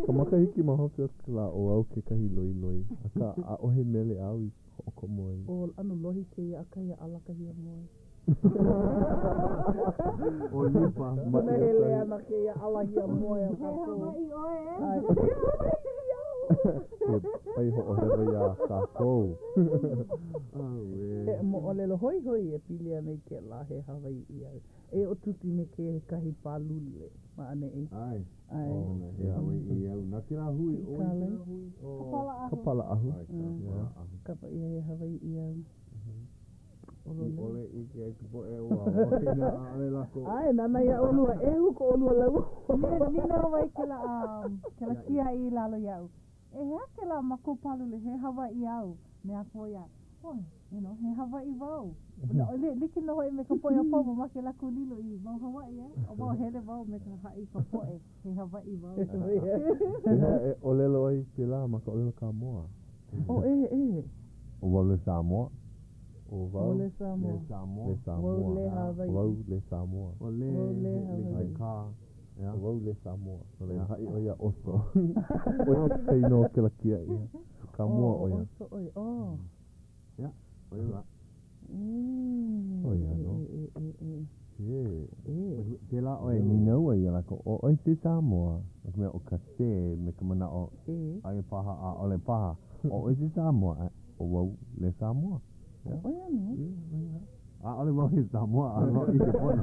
Ka makahiki ma hope o kēlā ʻo au kekahi loiloi, akā ʻaʻohe mele āu i hoʻokomo ai. ʻO ʻano lohi kēia ʻakahi a ala ka hiamoe. ʻO Lipa, Punahele ana kēia ala hiamoe o kākou. He Hawaiʻi ʻoe, e? He Hawaiʻi au! He pai hoʻohewa iā kākou. Auē. He moʻolelo hoihoi e pili ana i kēlā he Hawaiʻi au. Eia ʻo Tuti me kekahi pālule ma ʻaneʻi. ʻAe. ʻAe. He Hawaiʻi au. Na kēlā hui, ʻo wai kēlā hui? ʻO Ka Palaʻahu. ʻAe, ka Palaʻahu. Kapa ʻia he Hawaiʻi au. I ʻole ʻike ai ka poʻe ua lohe nā ʻaʻole lākou. ʻAe, nānā iā ʻolua, ʻehu ko ʻolua lauoho. Nīnau ai kēlā, kēlā kiaʻi i lalo iaʻu. E hea kēlā ma kou pālule, he Hawaiʻi au. Mea aku ʻo ia, oh, you know, he Hawaiʻi wau. Like nō hoʻi me ka poʻe a pau, mamake lākou lilo i mau Hawaiʻi, eh? ʻO wau, hele wau me ka haʻi i ka poʻe, he Hawaiʻi wau. Pehea e ʻōlelo ai pēlā ma ka ʻōlelo Kāmoa? ʻO e, e. ʻO wau le Samoa. ʻO wau le Samoa. Le Samoa. Le Samoa. Wau le Hawaiʻi. Wau le Samoa. ʻO le, Wau le le ka. ʻO wau le Samoa. No laila, haʻi ʻo ia oso. ʻO ia ka inoa o kēlā kiaʻi. Kāmoa ʻo ia. ʻO oso ʻoe, oh. Ia, ʻo ia lā. ʻO ia nō. E, e, e, e. E. Pēlā ʻoe nīnau ai iā lākou, ʻo ʻoe se Samoa? No ka mea, ʻo ka se me ka manaʻo, aia paha, ʻaʻole paha. ʻO ʻoe se Samoa? ʻO wau le Samoa. ʻO ia nō. Ia, ʻo ia. ʻAʻole wau he Samoa, ʻaʻole wau ʻike pono.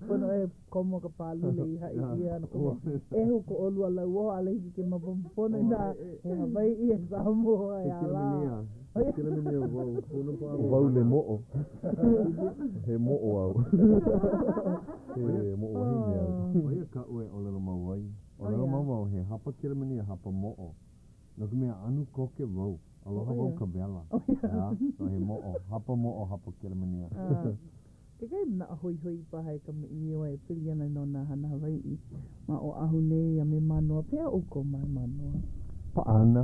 Pono e komo ka pālule i haʻi ʻia no ka mea, ʻehu ko ʻolua lauoho, ʻaʻole hiki ke maopopo pono inā he Hawaiʻi, he Samoa, he ala. He Kelemenia wau, pono paha wau. Wau le moʻo. He moʻo au. He moʻo wahine au. ʻO ia kaʻu e ʻōlelo mau ai. ʻŌlelo mau wau he hapa Kelemenia, hapa moʻo. No ka mea, anu koke wau. Aloha wau ka wela. ʻEā, so he moʻo, hapa moʻo, hapa Kelemenia. Kekahi manaʻo hoihoi paha e kamaʻilio ai e pili ana no nā hana Hawaiʻi ma Oʻahu nei a me Mānoa. Pehea ʻoukou ma Mānoa? Paʻa ana.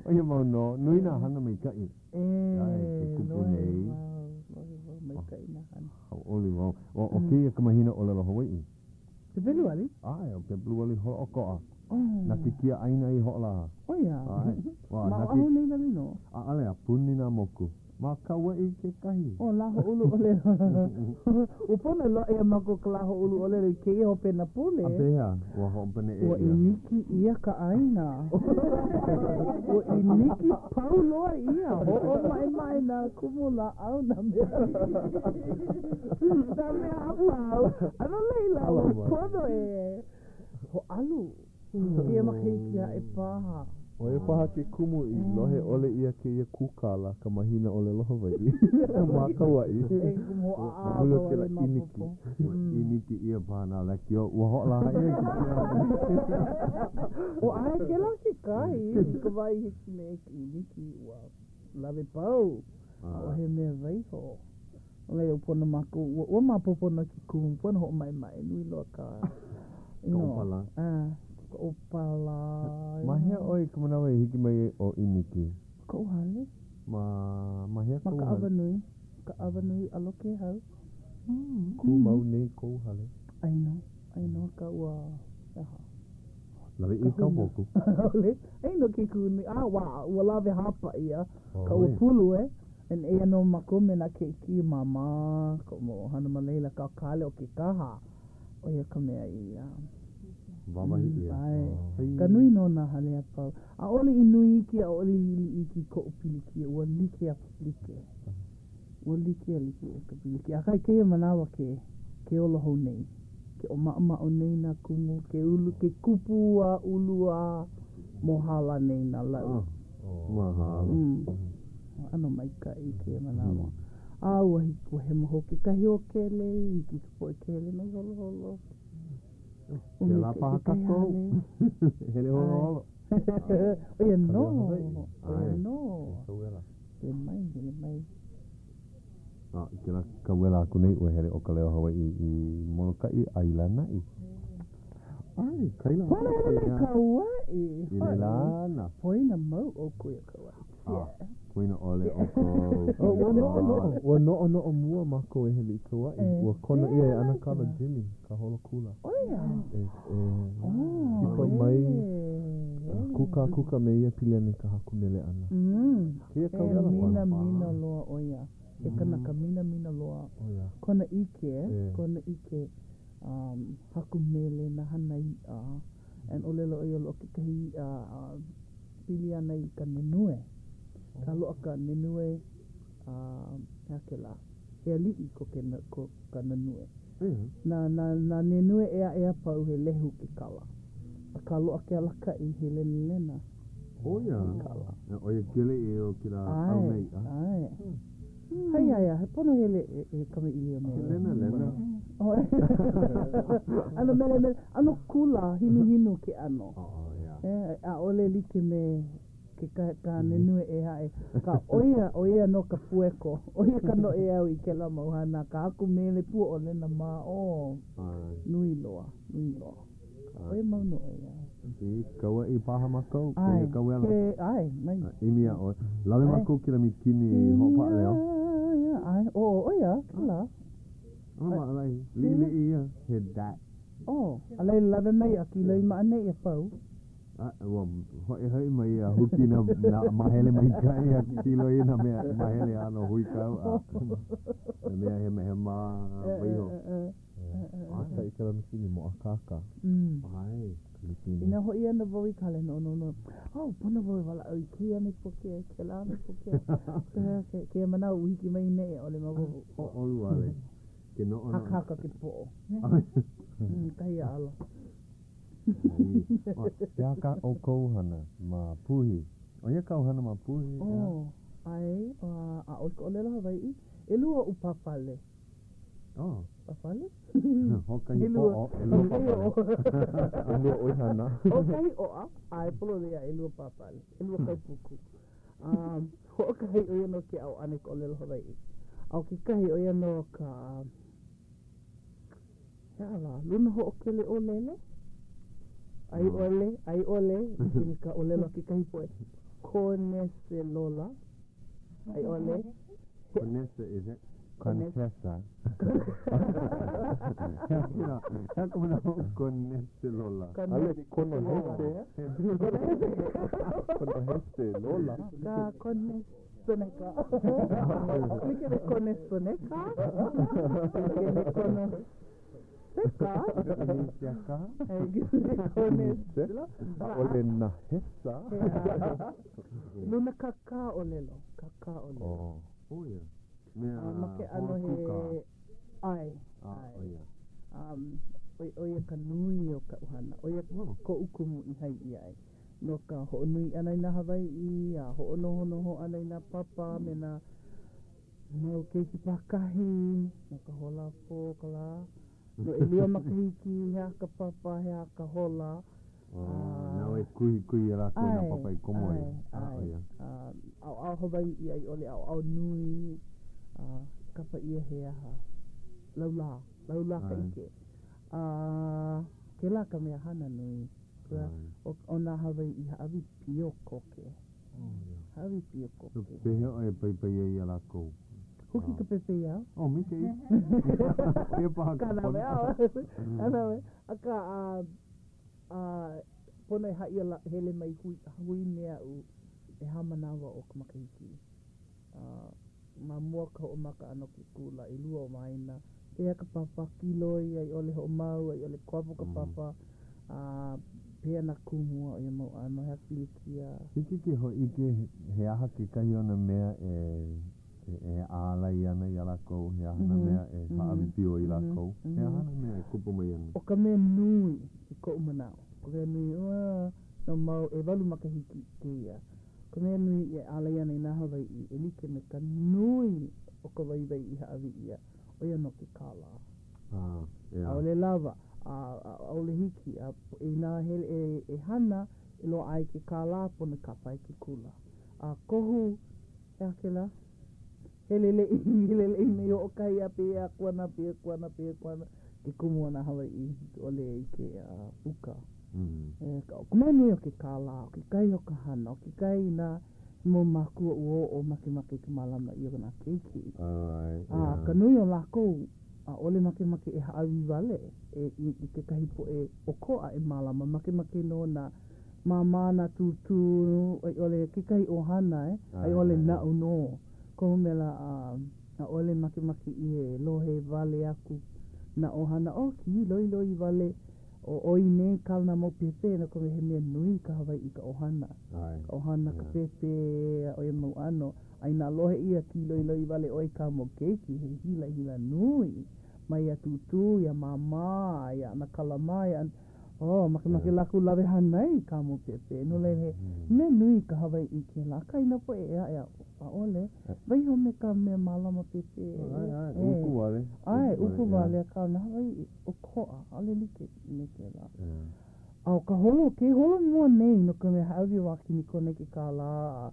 ʻO ia mau nō, nui nā hana maikaʻi. E, ʻAe, ke kupu lohe nei. wau, lohe wau maikaʻi nā hana. Hauʻoli wau. ʻO kēia ka mahina ʻōlelo Hawaiʻi. Pepeluali? ʻAe, ʻo Pepeluali holoʻokoʻa. Na ke kiaʻāina i hoʻolaha. ʻO ia? ʻAe. Ma Oʻahu nei wale nō? ʻAʻole, a puni nā moku. Ma Kauaʻi kekahi. ʻO Lāhoʻolu ʻōlelo. Ua pono e loaʻa iā mākou ka Lāhoʻolu ʻōlelo i kēia hopena pule. A pehea? Ua hoʻopaneʻe Ua ʻia. ʻiniki ʻia ka ʻāina. Ua ʻiniki pau loa ʻia. Hoʻomaʻemaʻe nā kumu lāʻau nā mea. Nā mea a pau. A no laila, ua pono e hōʻalu kēia makahiki aʻe paha. ʻO ia paha ke kumu i lohe ʻole ʻia kēia kūkala ka mahina ʻōlelo Hawaiʻi ma Kauaʻi. E ke kumu hōʻaʻā Ma muli o wau kēlā e ʻiniki. maopopo. Ua ʻiniki ʻia paha nā lekiō. Ua hoʻolaha ʻia ke ʻO ʻae kēlā kekahi i ka wā i hiki me ke ʻiniki ua lawe pau. ʻAʻohe mea waiho. No laila, ua pono mākou, ua, ua maopopo nō ke kumu, pono hoʻomaʻemaʻe nui loa ka, you know. Ka ʻōpala. ʻAe, ka ʻōpala. Ma hea ʻoe i ka manawa i hiki mai ai ʻo ʻIniki? Koʻu hale. Ma, ma hea Ma kou ka hale? ʻawa nui. Ka ʻawa nui ʻAlo Kēhau. Kū mau nei kou hale. ʻAe nō, ʻae nō ka ua, he aha? Lawe ʻia ka moku. ʻAʻole. Aia nō ke kū a wā, ua lawe hapa ʻia ka ua pulu, e. And eia nō mākou me nā keiki, māmā, koʻu mau ʻohana ma laila, ka kale o Kekaha. ʻO ia ka mea i Wāwahi ʻia. ʻAe. Ka nui nō nā hale a pau. ʻAʻole i nui iki, ʻaʻole i liʻiliʻi iki koʻu pilikia. Ua like a like. Ua like a like ka pilikia. Akā i kēia manawa ke, ke ola hou nei. Ke ʻōmaʻomaʻo nei nā kumu, ke ulu, ke kupu a ulu a mohala nei nā lau. Mahalo. ʻAno maikaʻi kēia manawa. A ua hiki, ua hemo hou kekahi hōkele, hiki i ka poʻe ke hele mai holoholo. Pēlā paha kākou. Hele holoholo. ʻO ia nō, ʻo ia nō. Hele mai, hele mai. A i kēlā kauwela aku nei, ua hele ʻo Ka Leo Hawaiʻi i Molokaʻi a i Lānaʻi. ʻAe, kaila. Pono hele mai Kauaʻi. I Leilana. Poina mau ʻoukou iā Kauaʻi. A, poina ʻole ʻoukou. Ua noʻonoʻo, ua noʻonoʻo mua mākou e hele i Kauaʻi. Ua kono ʻia e ʻAnakala Jimmy, ka holokula. ʻO ia? E, e kipa mai, kūkākūkā me ia pili ana i ka haku mele ʻana. Kēia kauwela He minamina loa ʻo ia. He kanaka minamina loa. Kona ʻike, kona ʻike um, haku mele, nā hana iʻa, and ʻōlelo ʻo ia loaʻa kekahi iʻa pili ana i ka nenue. Ka loaʻa ka nenue, um, he aha kēlā? He aliʻi ko ke, ko ka nenue. Nā, nā, nā nenue ʻē aʻe a pau he lehu ke kala. Akā loaʻa ke alakaʻi he lenalena ʻO ia, ke kala. ʻO ia ke aliʻi o kēlā ʻau nei iʻa. ʻAe, ʻae. Hai aia, he pono hele e kamaʻilio me. He lenalena. ʻAno melemele, ʻano kula hinuhinu ke ʻano. ʻAʻole like me ke ka nenue ʻē aʻe. Akā ʻo ia, ʻo ia nō ka pueko. ʻO ia ka noʻeau i kēlā mau hana, ka haku mele pua ʻolena ma ʻō. Nui loa, nui loa. ʻO ia mau noʻeau. I Kauaʻi paha mākou, kēia kauwela. ʻAe, ʻae, mai. ʻImi iā ʻoe. Lawe mākou kēlā mikini hoʻopaʻa leo. ʻAe, ʻo, ʻo ia, kēlā. ʻO maʻalahi, liʻiliʻi ia, he DAT. ʻO, a laila lawe mai a kīloi ma ʻaneʻi a pau. A, ua hoʻihoʻi mai a huki nā, nā mahele maikaʻi a kīloi i nā mea mahele ʻano huikau a nā mea hemahema waiho. Maikaʻi kēlā mikini mōakāka. ʻAe. Mikini. Inā hoʻi ana wau i ka hale noʻonoʻo, oh, pono wau e walaʻau i kēia me Pokea, kēlā me Pokea. Kēia manawa ua hiki mai nei, ʻaʻole maopopo. Hōʻolu wale. Ke noʻonoʻo. Hakahaka ke poʻo. Kahi ala. He aha kā ʻoukou hana ma Puhi? ʻO ia kāu hana ma Puhi, ʻeā? Oh, ʻae, aʻo i ka ʻōlelo Hawaiʻi. ʻElua oʻu pāpale. Oh. Pāpale? Hoʻokahi poʻo, ʻelua pāpale. ʻElua ʻoihana. Hoʻokahi ʻoʻa, ʻae, pololei, ʻelua pāpale, ʻelua kaupuku. Um, hoʻokahi ʻo ia no ke aʻo ʻana i ka ʻōlelo Hawaiʻi. A ʻo kekahi, ʻo ia no ka, he aha lā, luna hoʻokele ʻōlelo? A i ʻole, a i ʻole, like me ka ʻōlelo a kekahi poʻe, koneselola, a i ʻole, Konese, is it? Contessa. He aha ka manaʻo koneselola? ʻAʻole konohese. Konohese lola. Ka konesoneka. Like me konesoneka. Like me konoseka. Koneseka. Konesela. ʻAʻole nahesa. Luna kākāʻōlelo. Kākāʻōlelo. Oh. ʻO ia. Mea A ma ke ʻano he holokūkā. ʻae. A, ʻo ia. Um, ʻo ia ka nui o kaʻu hana. ʻO ia koʻu kumu i hai ʻia ai. No ka hoʻonui ʻana i nā Hawaiʻi, a hoʻonohonoho ʻana i nā papa me nā mau keiki pākahi, no ka hola pō ka lā. No ʻelua makahiki, he aha ka papa, he aha ka hola. Oh, nāu e kuhikuhi iā lākou i nā papa e komo ai. ʻAe, ʻae. ʻAoʻao Hawaiʻi a i ʻole ʻaoʻao nui, a kapa ʻia he aha? Laulā, laulā ka ʻike. A kēlā ka mea hana nui. ʻO nā Hawaiʻi hāʻawi pio koke. Hāʻawi pio koke. Pehea ʻoe e paipai ai iā lākou? Huki ka pepeiao. Oh, maikaʻi. ʻO ia paha ka pono. Ka nawe, akā, a. Pono e haʻi ala hele mai hui hui me aʻu ʻehā manawa o ka makahiki. A ma mua ka hoʻomaka ʻana o ke kula, ʻelua o waena, pehea ka papa, kīloi a i ʻole hoʻomau, a i ʻole kuapo ka papa, a pehea nā kumu a ʻo ia mau ʻano, he aha ka pilikia. Hiki ke hōʻike he aha kekahi o nā mea e e ālai ana iā lākou, he aha nā mea e hāʻawi pio ai lākou, he aha nā mea e kupu mai ana? ʻO ka mea nui i koʻu manaʻo, ka mea nui, ua, no mau ʻewalu makahiki kēia, ka mea nui e ālai ana i nā Hawaiʻi e like me ka nui o ka waiwai i hāʻawi ʻia, ʻo ia nō ke kālā. ʻAʻole lawa, a ʻaʻole hiki, a inā hele e, e hana, e loaʻa ai ke kālā, pono e kāpae ke kula. A kohu, he aha kēlā? Heleleʻi, heleleʻi mai hoʻokahi a pēia aku ana, pēia aku ana, pēia aku ana, ke kumu o nā Hawaiʻi ʻole i ke puka. E, ʻo ka mea nui o ke kālā, ʻo kekahi o ka hana, ʻo kekahi nā mau mākua ua oʻo makemake i ka mālama ʻia o nā keiki. A ka nui o lākou, ʻaʻole makemake e hāʻawi wale e, i, i kekahi poʻe ʻokoʻa e mālama. Makemake nō nā māmā, nā tūtū, a i ʻole kekahi ʻohana, e, a i ʻole naʻu nō. Kohu mea lā, ʻaʻole makemake ʻia e lohe wale aku nā ʻohana, oh, kīloiloi wale ʻo ʻoi nei kāna mau pēpē, no ka mea, he mea nui i ka Hawaiʻi ka ʻohana. Ka ʻohana, ka pēpē, a ʻo ia mau ʻano. A inā lohe ʻia kīloiloi wale ʻoe i kāu mau keiki, he hilahila nui mai iā tūtū, iā māmā, iā ʻanakala mā, iā Oh, makemake lākou lawe hānai i kāu mau pēpē. No laila, he mea nui i ka Hawaiʻi kēlā. Akā i nā poʻe ʻē aʻe, ʻaʻole. Waiho me ka mea mālama pēpē. ʻAe, ʻae, uku wale. ʻAe, uku wale, akā nā Hawaiʻi ʻokoʻa, ʻaʻole like me kēlā. A ʻo ka holo, ke holo mua nei no ka mea hāʻawi ʻo Wakinekona i ke kālā a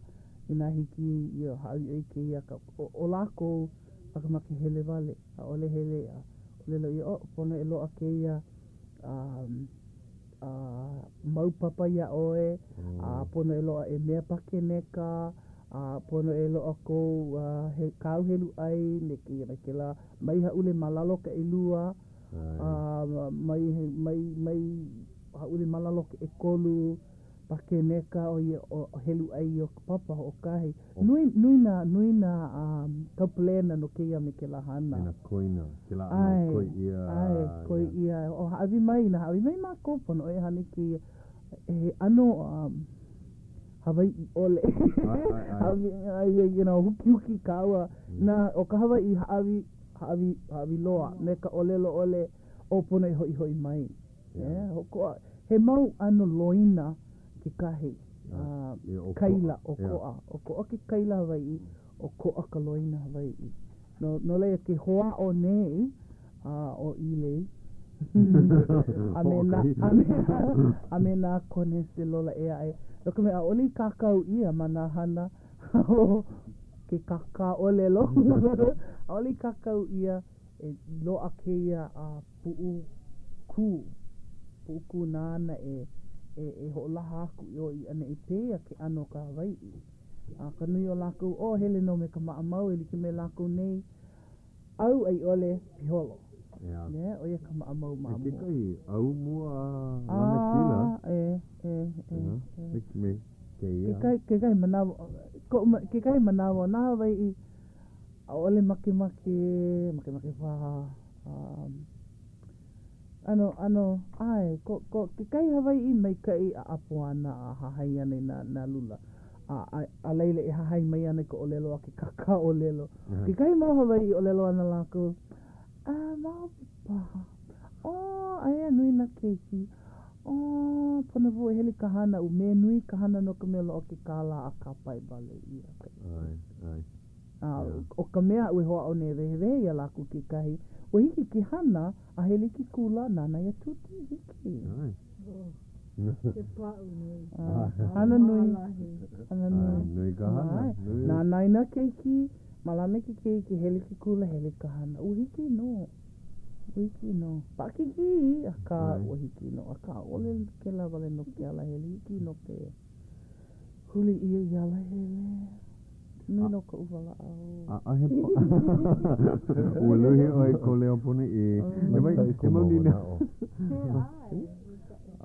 inā hiki ia hāʻawi ʻoe i kēia ka, ʻo lākou makemake hele wale, ʻaʻole hele a ʻōlelo ʻia, oh, pono e loaʻa kēia a mau papa iā ʻoe, a pono e loaʻa ʻemea pakeneka, a pono e loaʻa kou, he, kāu helu ʻai me kēia me kēlā, mai hāʻule ma lalo o ka ʻelua, a mai, mai, mai hāʻule ma lalo o ka ʻekolu pakeneka o ia helu ʻai o ka papa hoʻokahi. Nui, nui nā, nui nā um, kaupalena no kēia me kēlā hana. Me nā koina, kēlā ʻano koi ʻia. ʻAe, koi ʻia. O hāʻawi mai, inā hāʻawi mai mākou, pono e hana i kēia. He ʻano um, Hawaiʻi ʻole. ʻAe, ʻae, ʻae. Hāʻawi, you know, hukihuki kāua. Nā, ʻo ka Hawaiʻi hāʻawi, hāʻawi, hāʻawi loa me ka ʻōlelo ʻole, o pono e hoʻihoʻi mai. Yeah, ʻokoʻa. He mau ʻano loina kekahi. Kaila, ʻokoʻa. ʻOkoʻa ke kaila Hawaiʻi, ʻokoʻa ka loina Hawaiʻi. No, no laila, ke hoʻāʻo nei ʻo ʻĪlei a me nā, a me, a me nā koneselola ʻē aʻe, no ka mea, ʻaʻole i kākau ʻia ma nā hana o ke kākāʻōlelo, ʻaʻole i kākau ʻia e loaʻa kēia puʻukū, puʻukū nāna e, e, e hoʻolaha aku i ʻō i ʻaneʻi pēia ke ʻano o ka Hawaiʻi. A ka nui o lākou, oh, hele nō me ka maʻamau e like me lākou nei, ʻau a i ʻole piholo. Yeah. Yeah, ʻo ia ka maʻamau ma mua. E kekahi au mua a lanakila. A, e, e, e, e. Like me kēia. Kekahi, kekahi manawa, koʻu, kekahi manawa, nā Hawaiʻi, ʻaʻole makemake, makemake paha, um, ʻano, ʻano, ʻae, ko, ko, kekahi Hawaiʻi maikaʻi a ʻapo ana a hahai ana i nā, nā lula. A, a, a laila e hahai mai ana i ka ʻōlelo a ke kākāʻōlelo. Kekahi mau Hawaiʻi ʻōlelo ana lākou, A, ma hope paha. Oh, aia nui nā keiki. Oh, pono wau e hele i ka hana, ua mea nui ka hana no ka mea loaʻa ke kālā a kāpae wale ʻia ka ʻike. ʻAe, ʻae. A ʻo ka mea aʻu e hoʻāʻo nei e wehewehe iā lākou kekahi, ua hiki ke hana a hele i ke kula, nānā iā Tūtū, hiki. ʻAe. Ke paʻu nui. Hana nui. Hana nui. ʻAe, nui ka hana. ʻAe. Nānā i nā keiki, mālama i ke keiki, hele i ke kula, hele i ka hana. Ua hiki nō. Ua hiki nō. Paʻakikī, akā, ua hiki nō. Akā, ʻaʻole kēlā wale nō ke alahele, hiki nō ke Huli ʻia i alahele. Nui nō koʻu walaʻau. ʻAʻohe Ua luhi ʻoe i kou leo ponoʻī. He mau, he mau nīnau.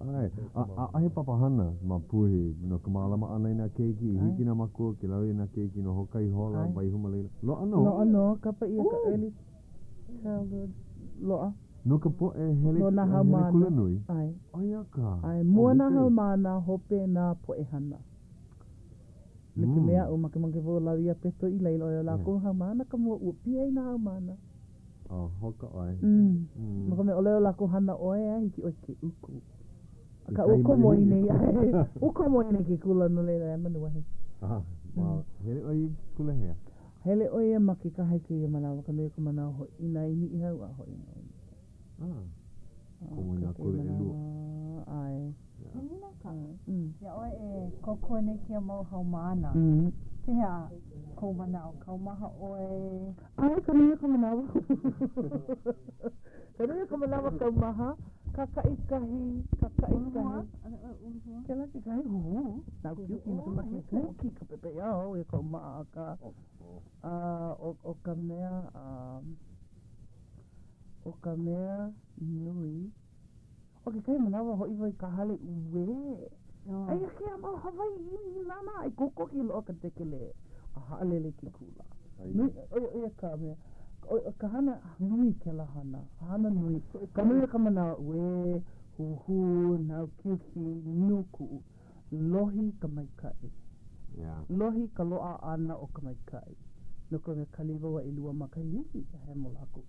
ʻAe. A ʻaʻohe papahana ma Puhi no ka mālama ʻana i nā keiki, i hiki nā mākua ke lawe i nā keiki no hoʻokahi hola, waiho ma laila. Loaʻa nō. Loaʻa nō, kapa ʻia ka early childhood. Loaʻa. No ka poʻe hele, No nā hele haumāna. kulanui. ʻAe. ʻO ia ka. ʻAe, mua nā haumāna, hope nā poʻe hana. Like me aʻu, makemake wau lawe iā Peto i laila, ʻo ia lākou haumāna ka mua, ua piha i nā haumāna. A hoka ʻoe. Mm. No ka mea, ʻōlelo lākou hana ʻoe a hiki ʻoe ke uku. Akā, ua komo i nei, ua komo i nei ke kula no laila e manuahi. Ah, well, hele ʻoe i ke kula hea? Hele ʻo ia ma kekahi kēia manawa, ka nui o ka manawa hoʻi nā i Niʻihau a hoʻi nō i Ah, komo i nā kula ʻelua. ʻAe. He nīnau kaʻu. Iā ʻoe e kōkua nei kēia mau haumāna, pehea kou manaʻo, kaumaha ʻoe? ʻAe, ka nui o ka manawa. Ka nui o ka manawa kaumaha, kākaʻikahi, kākaʻikahi. Kēlā kekahi huhū, nāukiuki, makemake huki ka pepeiao i koʻu maʻa, akā, ʻo, ʻo ka mea, ʻo ka mea nui, ʻO kekahi manawa hoʻi wau i ka hale uē. Aia kēia mau Hawaiʻi i nānā i kokoke loa ka dekelē a haʻalele ke kula. Nui, ʻo ia, ʻo ia ka mea, ʻo ka hana nui kēlā hana, hana nui. Ka nui o ka manawa uē, huhū, nāukiuki, nuku, lohi ka maikaʻi. Lohi ka loaʻa ʻana o ka maikaʻi. No ka mea, kali wau a ʻelua makahiki a hemo lākou.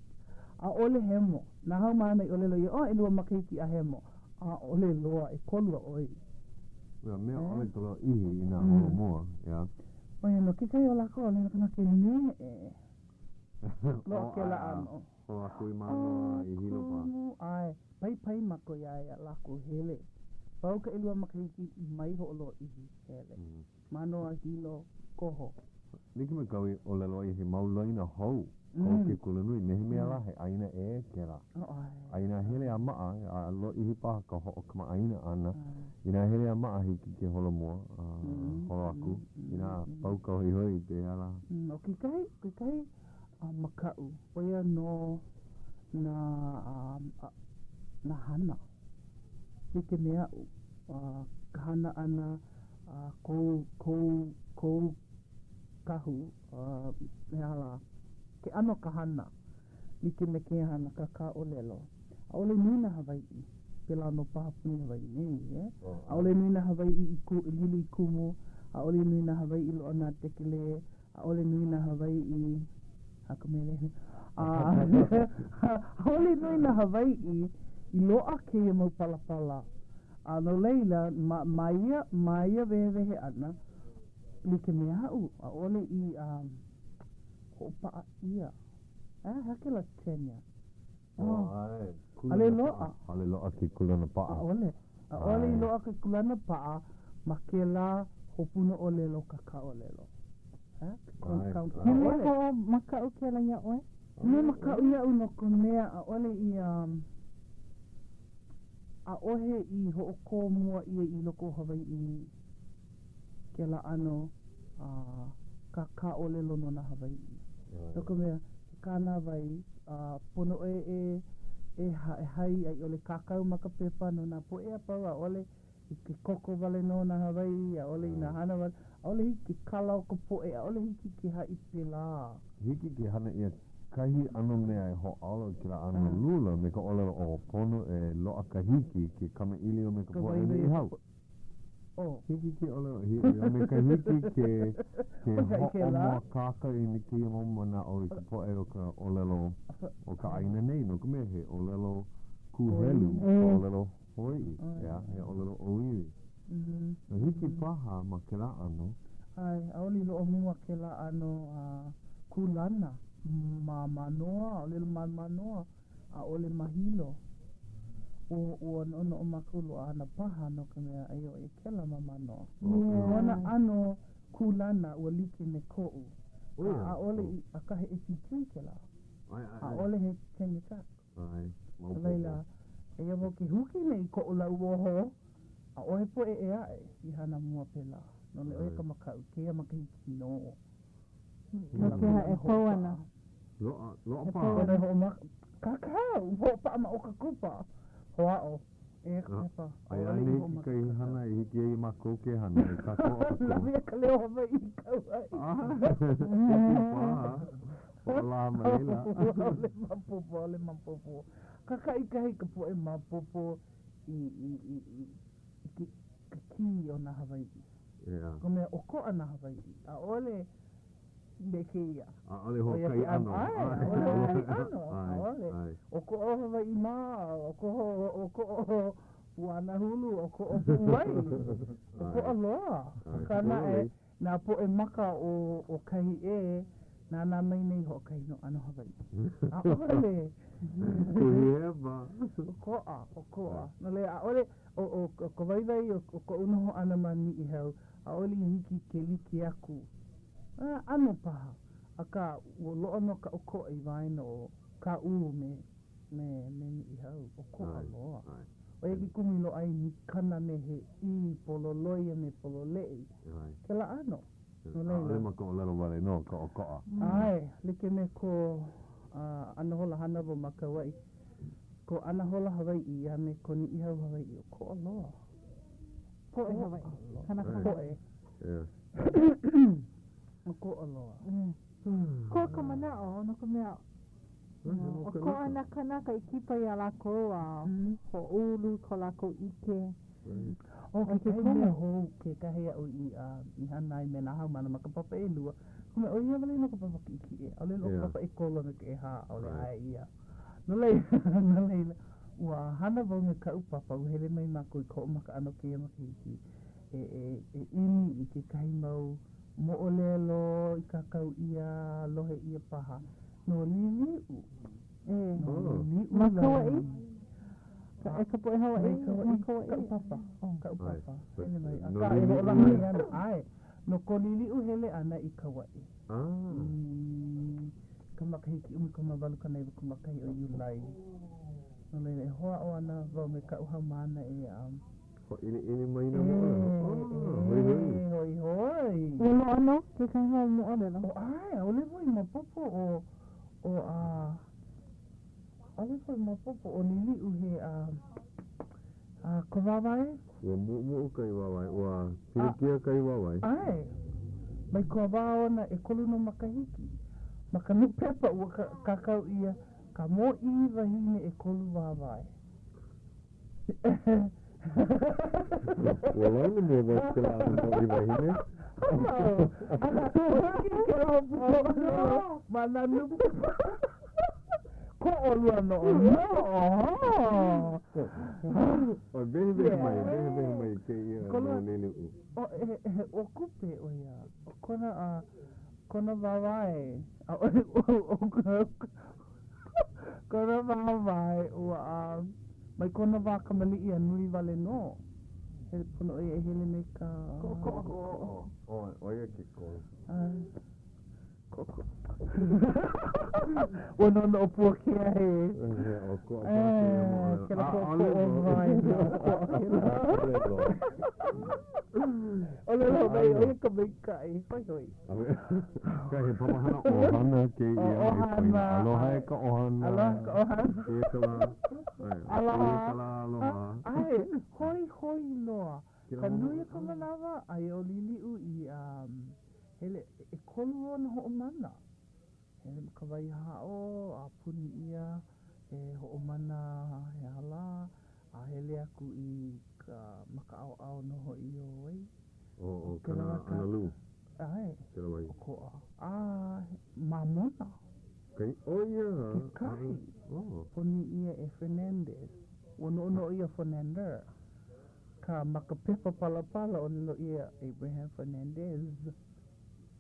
ʻAʻole hemo. Nā haumāna i ʻōlelo ia, oh, ʻelua makahiki a hemo. ʻAʻole loa, ʻekolu a ʻoi. Ia mea ʻaʻole ka lōʻihi i nā holomua, yeah. ʻO ia nō kekahi o lākou, ʻaʻole kanaka e neʻe. Loaʻa kēlā ʻano. Holo aku i Mānoa, i Hilo paha. ʻAe, paipai mākou iā ia lākou hele. Pau ka ʻelua makahiki mai hoʻolōʻihi, hele. Mānoa, Hilo, koho. Like me kāu i ʻōlelo ai he mau loina hou ko ke kulanui, me he mea lā he ʻāina ʻē kēlā. A inā hele a maʻa, a lōʻihi paha ka hoʻokamaʻāina ʻana, inā hele a maʻa hiki ke holomua a holo aku, inā pau ka hoihoi pehea lā. ʻO kekahi, kekahi makaʻu, ʻo ia nō nā, nā hana. Like me aʻu, ka hana ʻana a kou, kou, kou kahu, he aha lā, ke ʻano ka hana, like me kēia hana kākāʻōlelo. ʻAʻole nui nā Hawaiʻi, pēlā nō paha puni Hawaiʻi nei, e? ʻAʻole nui nā Hawaiʻi i kū, i lilo i kumu, ʻaʻole nui nā Hawaiʻi loaʻa nā dekelē, ʻaʻole nui nā Hawaiʻi, a ka mele, a ʻaʻole nui nā Hawaiʻi i loaʻa kēia mau palapala. A no laila, ma, ma ia, ma ia wehewehe ʻana, like me aʻu, ʻaʻole i um, hoʻopaʻa ʻia. A, he aha kēlā tenure? Oh, ʻae. ʻAʻole loaʻa. ʻAʻole loaʻa ke kūlana paʻa. ʻAʻole. ʻAʻole i loaʻa ke kūlana paʻa ma kēlā hopuna ʻōlelo kākāʻōlelo. He mea hoʻomakaʻu kēlā iā ʻoe? Mea makaʻu iaʻu no ka mea ʻaʻole i um, ʻaʻohe i hoʻokō mua ʻia i loko o Hawaiʻi kēlā ʻano kākāʻōlelo no nā Hawaiʻi. No ka mea, he kānāwai, a pono ʻoe e e hai a i ʻole kākau ma ka pepa no nā poʻe a pau, ʻaʻole i ke koko wale nō nā Hawaiʻi, ʻaʻole i nā hana wale, ʻaʻole hiki ke kala o ka poʻe, ʻaʻole hiki ke haʻi pēlā. Hiki ke hana ʻia kahi ʻano mea e hōʻalo i kēlā ʻano lula me ka ʻōlelo ʻo pono e loaʻa ka hiki ke kamaʻilio me ka poʻe Niʻihau. Hiki ke ʻōlelo, a me ka hiki ke ke hoʻomōakāka i kēia mau manaʻo i ka poʻe o ka ʻōlelo o ka ʻāina nei, no ka mea, he ʻōlelo kūhelu ka ʻōlelo Hawaiʻi, ʻeā, he ʻōlelo ʻōiwi. A hiki paha ma kēlā ʻano. ʻAe, ʻaʻole i loaʻa mua kēlā ʻano kūlana ma Mānoa, ʻaʻole ma Mānoa, ʻaʻole ma Hilo. Ua, ua noʻonoʻo mākou loaʻa ana paha no ka mea aia ʻo kēlā ma Mānoa. Kona ʻano kūlana ua like me koʻu. A ʻaʻole i, akā he APT kēlā. ʻAʻole he tenure track. No laila, eia wau ke huki nei i koʻu lauoho, ʻaʻohe poʻe ʻē aʻe i hana mua pēlā. No laila, ʻo ia ka makaʻu, kēia makahiki nō. No ke aha e pau ana? Loaʻa, loaʻa paha. Pono e hoʻomaka, kākau, hoʻopaʻa ma o ka kupa, hoʻāʻo. E ka pepa. Aia anei kekahi hana e hiki ai iā mākou ke hana e kākoʻo aku. Lawe ka leo Hawaiʻi i Kauaʻi. Hiki paha. Hoʻolaha ma laila. ʻAʻole maopopo, ʻaʻole maopopo. Kākaʻikahi ka poʻe maopopo i, i, i, i, i ke, ke kī o nā Hawaiʻi. Yeah. Ka mea, ʻokoʻa nā Hawaiʻi. ʻAʻole me kēia. ʻAʻole hoʻokahi ʻano. ʻAe, ʻaʻole hoʻokahi ʻano. ʻAʻole. ʻOkoʻa Hawaiʻi mā, ʻokoʻa, ʻokoʻa Puanahulu, ʻokoʻa Puʻuwai. ʻOkoʻa loa. Akā naʻe, nā poʻe maka o, o kahi ʻē, nānā mai nei hoʻokahi nō ʻano Hawaiʻi. ʻAʻole. Kuhihewa. ʻOkoʻa, ʻokoʻa. No laila, ʻaʻole, ʻo, ʻo ka waiwai o koʻu noho ʻana ma Niʻihau, ʻaʻole i hiki ke like aku. A ʻano paha, akā, ua loaʻa nō ka ʻokoʻa i waena o Kaʻū me, me, me Niʻihau, ʻokoʻa loa. ʻO ia ke kumu i loaʻa ai mikana me he ʻī pololoi a me pololeʻi. Kēlā ʻano. No laila. ʻAʻole ma ka ʻōlelo wale nō ka ʻokoʻa. ʻAe, like me ko Anahola hana wau ma Kauaʻi, ko Anahola Hawaiʻi a me ko Niʻihau Hawaiʻi, ʻokoʻa loa. Poʻe Hawaiʻi. Kanaka Poʻe. ʻOkoʻa loa. Koa ka manaʻo, no ka mea, ʻokoʻa nā kānaka i kipa iā lākou a hoʻoulu i ko lākou ʻike. ʻO kekahi mea hou kekahi aʻu i i hana ai me nā haumāna ma ka papa ʻelua, ka mea, ʻo ia wale nō ka papa kiʻekiʻe, ʻaʻole nō ka papa ʻekolu a me ka ʻehā, ʻaʻole ʻae ʻia. No laila, no laila, ua hana wau me kaʻu papa, ua hele mai mākou i ka hoʻomaka ʻana o kēia makahiki e, e, e ʻimi i kekahi mau moʻolelo i kākau ʻia, lohe ʻia paha, no Liliʻu. E, No Liliʻu ma Kauaʻi? E ka poʻe Hawaiʻi? Me Kauaʻi, kaʻu papa, kaʻu papa, hele mai. Akā, e hoʻolaha mai ana, ʻae, no ko Liliʻu hele ʻana i Kauaʻi. I ka makahiki 1891 ʻo Iulai. No laila, e hoʻāʻo ana wau me kaʻu haumāna e Hōʻiliʻili mai nā moʻolelo. Oh, hoihoi. E, hoihoi. Ua loaʻa nō kekahi mau moʻolelo. Oh, ʻae, ʻaʻole wau i maopopo ʻo, ʻo, a, ʻaʻole wau i maopopo ʻo Liliʻu he, a, a, ka wāwae. Ua muʻumuʻu kahi wāwae, ua pilikia kahi wāwae. ʻAe, mai ka wā ona ʻekolu nō makahiki. Ma ka nūpepa ua kākau ʻia ka mōʻī wahine ʻekolu wāwae. Ua launa mua wau i kēlā ʻano mōʻī wahine. Ma nā nūpepa. Ko ʻolua noʻonoʻo. ʻOe, wehewehe mai, wehewehe mai kēia no Liliʻu. ʻO Kupe ʻo ia, ʻo kona, kona wāwae, ʻaʻole ʻo Kona wāwae, ua a mai kona wā kamaliʻi a nui wale nō. Hele pono ʻo ia e hele me ka. Koʻokoʻo. ʻOe, ʻo ia ke kō. ʻAe. Koʻokoʻo. Ua noʻonoʻo puakea he. He ʻokoʻa paha kēia moʻolelo. Kēlā koʻokoʻo waena ʻokoʻa kēlā. ʻAʻole loa. ʻŌlelo mai ʻo ia ka maikaʻi. Hoihoi. He papahana ʻohana kēia e poina. Aloha e ka ʻohana. Aloha ka ʻohana. Kēia ka lā. Aloha. Kēia ka lā aloha. ʻAe, hoihoi loa. Ka nui o ka manawa, aia ʻo Liliʻu i hele, ʻekolu ona hoʻomana. Hele ma ka wai haʻo, a puni ʻia e hoʻomana he aha lā, a hele aku i ka ma ka ʻaoʻao nō hoʻi o wai. ʻO, ʻo kana, Analu. ʻAe. Kēlā wahi. ʻOkoʻa. A, Māmona. Kai, ʻo ia. Kekahi. Oh. Poni ʻia e Fernandez. Ua noʻonoʻo ʻia Fornander. Akā ma ka pepa palapala ʻōlelo ʻia Abraham Fernandez.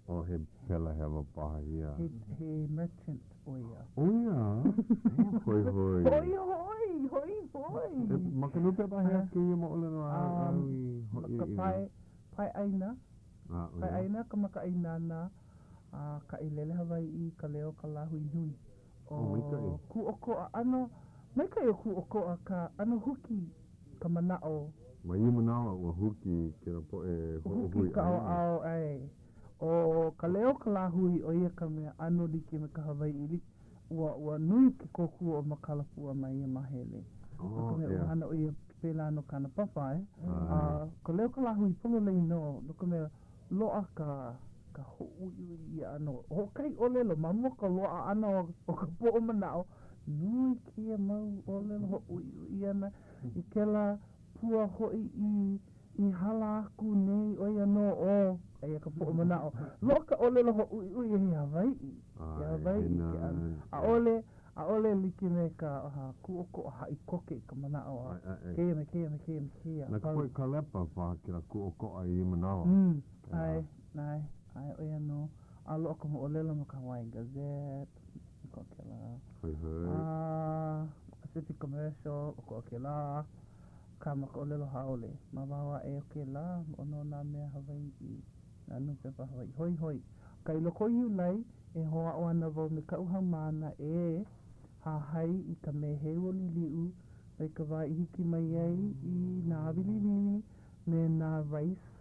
Oh, he pela hewa paha ia. He, he merchant ʻo ia. ʻO ia? Hoihoi. Hoihoi, hoihoi. E, ma ka nūpepa hea kēia moʻolelo āu i hōʻiliʻili? Ma ka pae, pae ʻāina. Ah, ʻo ia. Pae ʻāina ka makaʻāinana a ka ʻIlele Hawaiʻi, ka leo ka lāhui nui. Oh, maikaʻi. ʻO Kūʻokoʻa, ʻano maikaʻi ʻo Kūʻokoʻa akā ʻano huki ka manaʻo. Ma ia manawa, ua huki kēlā poʻe hoʻohui ʻāina. Huki ka ʻaoʻao, ʻae. ʻO ka leo ka lāhui, ʻo ia ka mea ʻano like me ka Hawaiʻi. Ua, ua nui ke kōkua o Makalapua ma ia māhele. No ka mea, ua hana ʻo ia pēlā no kāna papa, ʻae. A ka leo ka lāhui pololei nō, no ka mea, loaʻa ka ka hōʻuʻiuʻi ʻia ʻana o hoʻokahi ʻōlelo ma mua ka loaʻa ʻana o ka poʻo manaʻo, nui kēia mau ʻōlelo hōʻuʻiuʻi ʻana i kēlā pua hoʻi i i hala aku nei ʻo ia nō ʻo, eia ka poʻo manaʻo, loaʻa ka ʻōlelo hōʻuʻiuʻi he Hawaiʻi, he Hawaiʻi ke ʻano. ʻAʻole, ʻaʻole like me ka kūʻokoʻa haʻi koke i ka manaʻo a kēia me kēia me kēia me kēia. Na ka poʻe kālepa paha kēlā kūʻokoʻa i ia manawa. ʻAe, ʻae, ʻae, ʻo ia nō. A loaʻa ka moʻolelo ma ka Hawaiian Gazette, ʻokoʻa kēlā. Hoihoi. A Pacific Commercial, ʻokoʻa kēlā. Akā ma ka ʻōlelo haole, ma waho aʻe o kēlā, ʻo no nā mea Hawaiʻi, nā nūpepa Hawaiʻi hoihoi. Akā i loko o Iulai, e hoʻāʻo ana wau me kaʻu haumāna e hahai i ka meheu o Liliʻu mai ka wā i hiki mai ai i Nāwiliwili me nā Rice.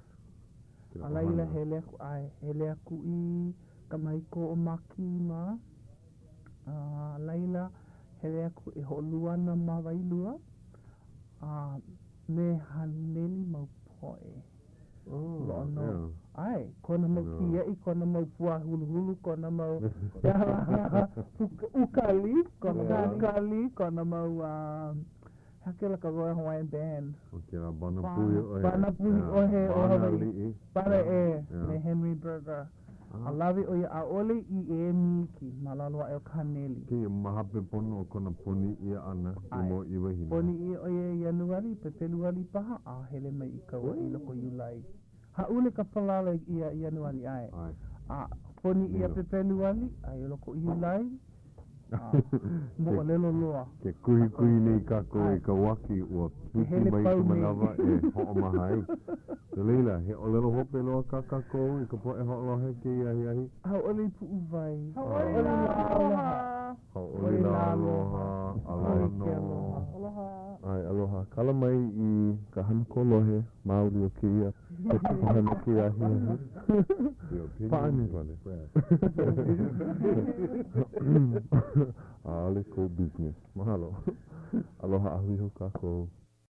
A laila hele aku, ʻae, hele aku i ka mahikō o Makima. A laila, hele aku e hoʻoluana ma Wailua, a me haneli mau poʻe. Loaʻa nō. ʻAe, kona mau kiaʻi, kona mau pua huluhulu, kona mau ukali, kona mau ukali, kona mau, he aha kēlā ka Royal Hawaiian Band? ʻO kēlā bana puhi ʻohe. Bana puhi ʻohe o Hawaiʻi. Bana aliʻi. Bana, ʻe, me Henry Berger. A lawe ʻo ia ʻaʻole i emi iki ma lalo aʻe o ka haneli. Kēia ma hope pono o kona poni ʻia ʻana i Mōʻī Wahine. Poni ʻia ʻo ia i Ianuali, Pepeluali paha, a hele mai i Kauaʻi i loko o Iulai. Hāʻule ka palala i Ianuali, ʻae. A poni ʻia Pepeluali, a i loko o Iulai, Moʻolelo loa. Ke kuhikuhi nei kākou i ka uaki, ua hiki mai ka manawa e hoʻomaha ai. No laila, he ʻōlelo hope loa kā kākou i ka poʻe hoʻolohe kēia ahiahi. Hauʻoli puʻuwai. Hauʻoli lā aloha. Hauʻoli lā aloha. Aloha nō. Aloha. ʻAe, aloha. Kala mai i ka hana kolohe maoli o kēia papahana kēia ahiahi. Pāʻani wale. ʻAʻole kou business. Mahalo. Aloha a hui hou kākou.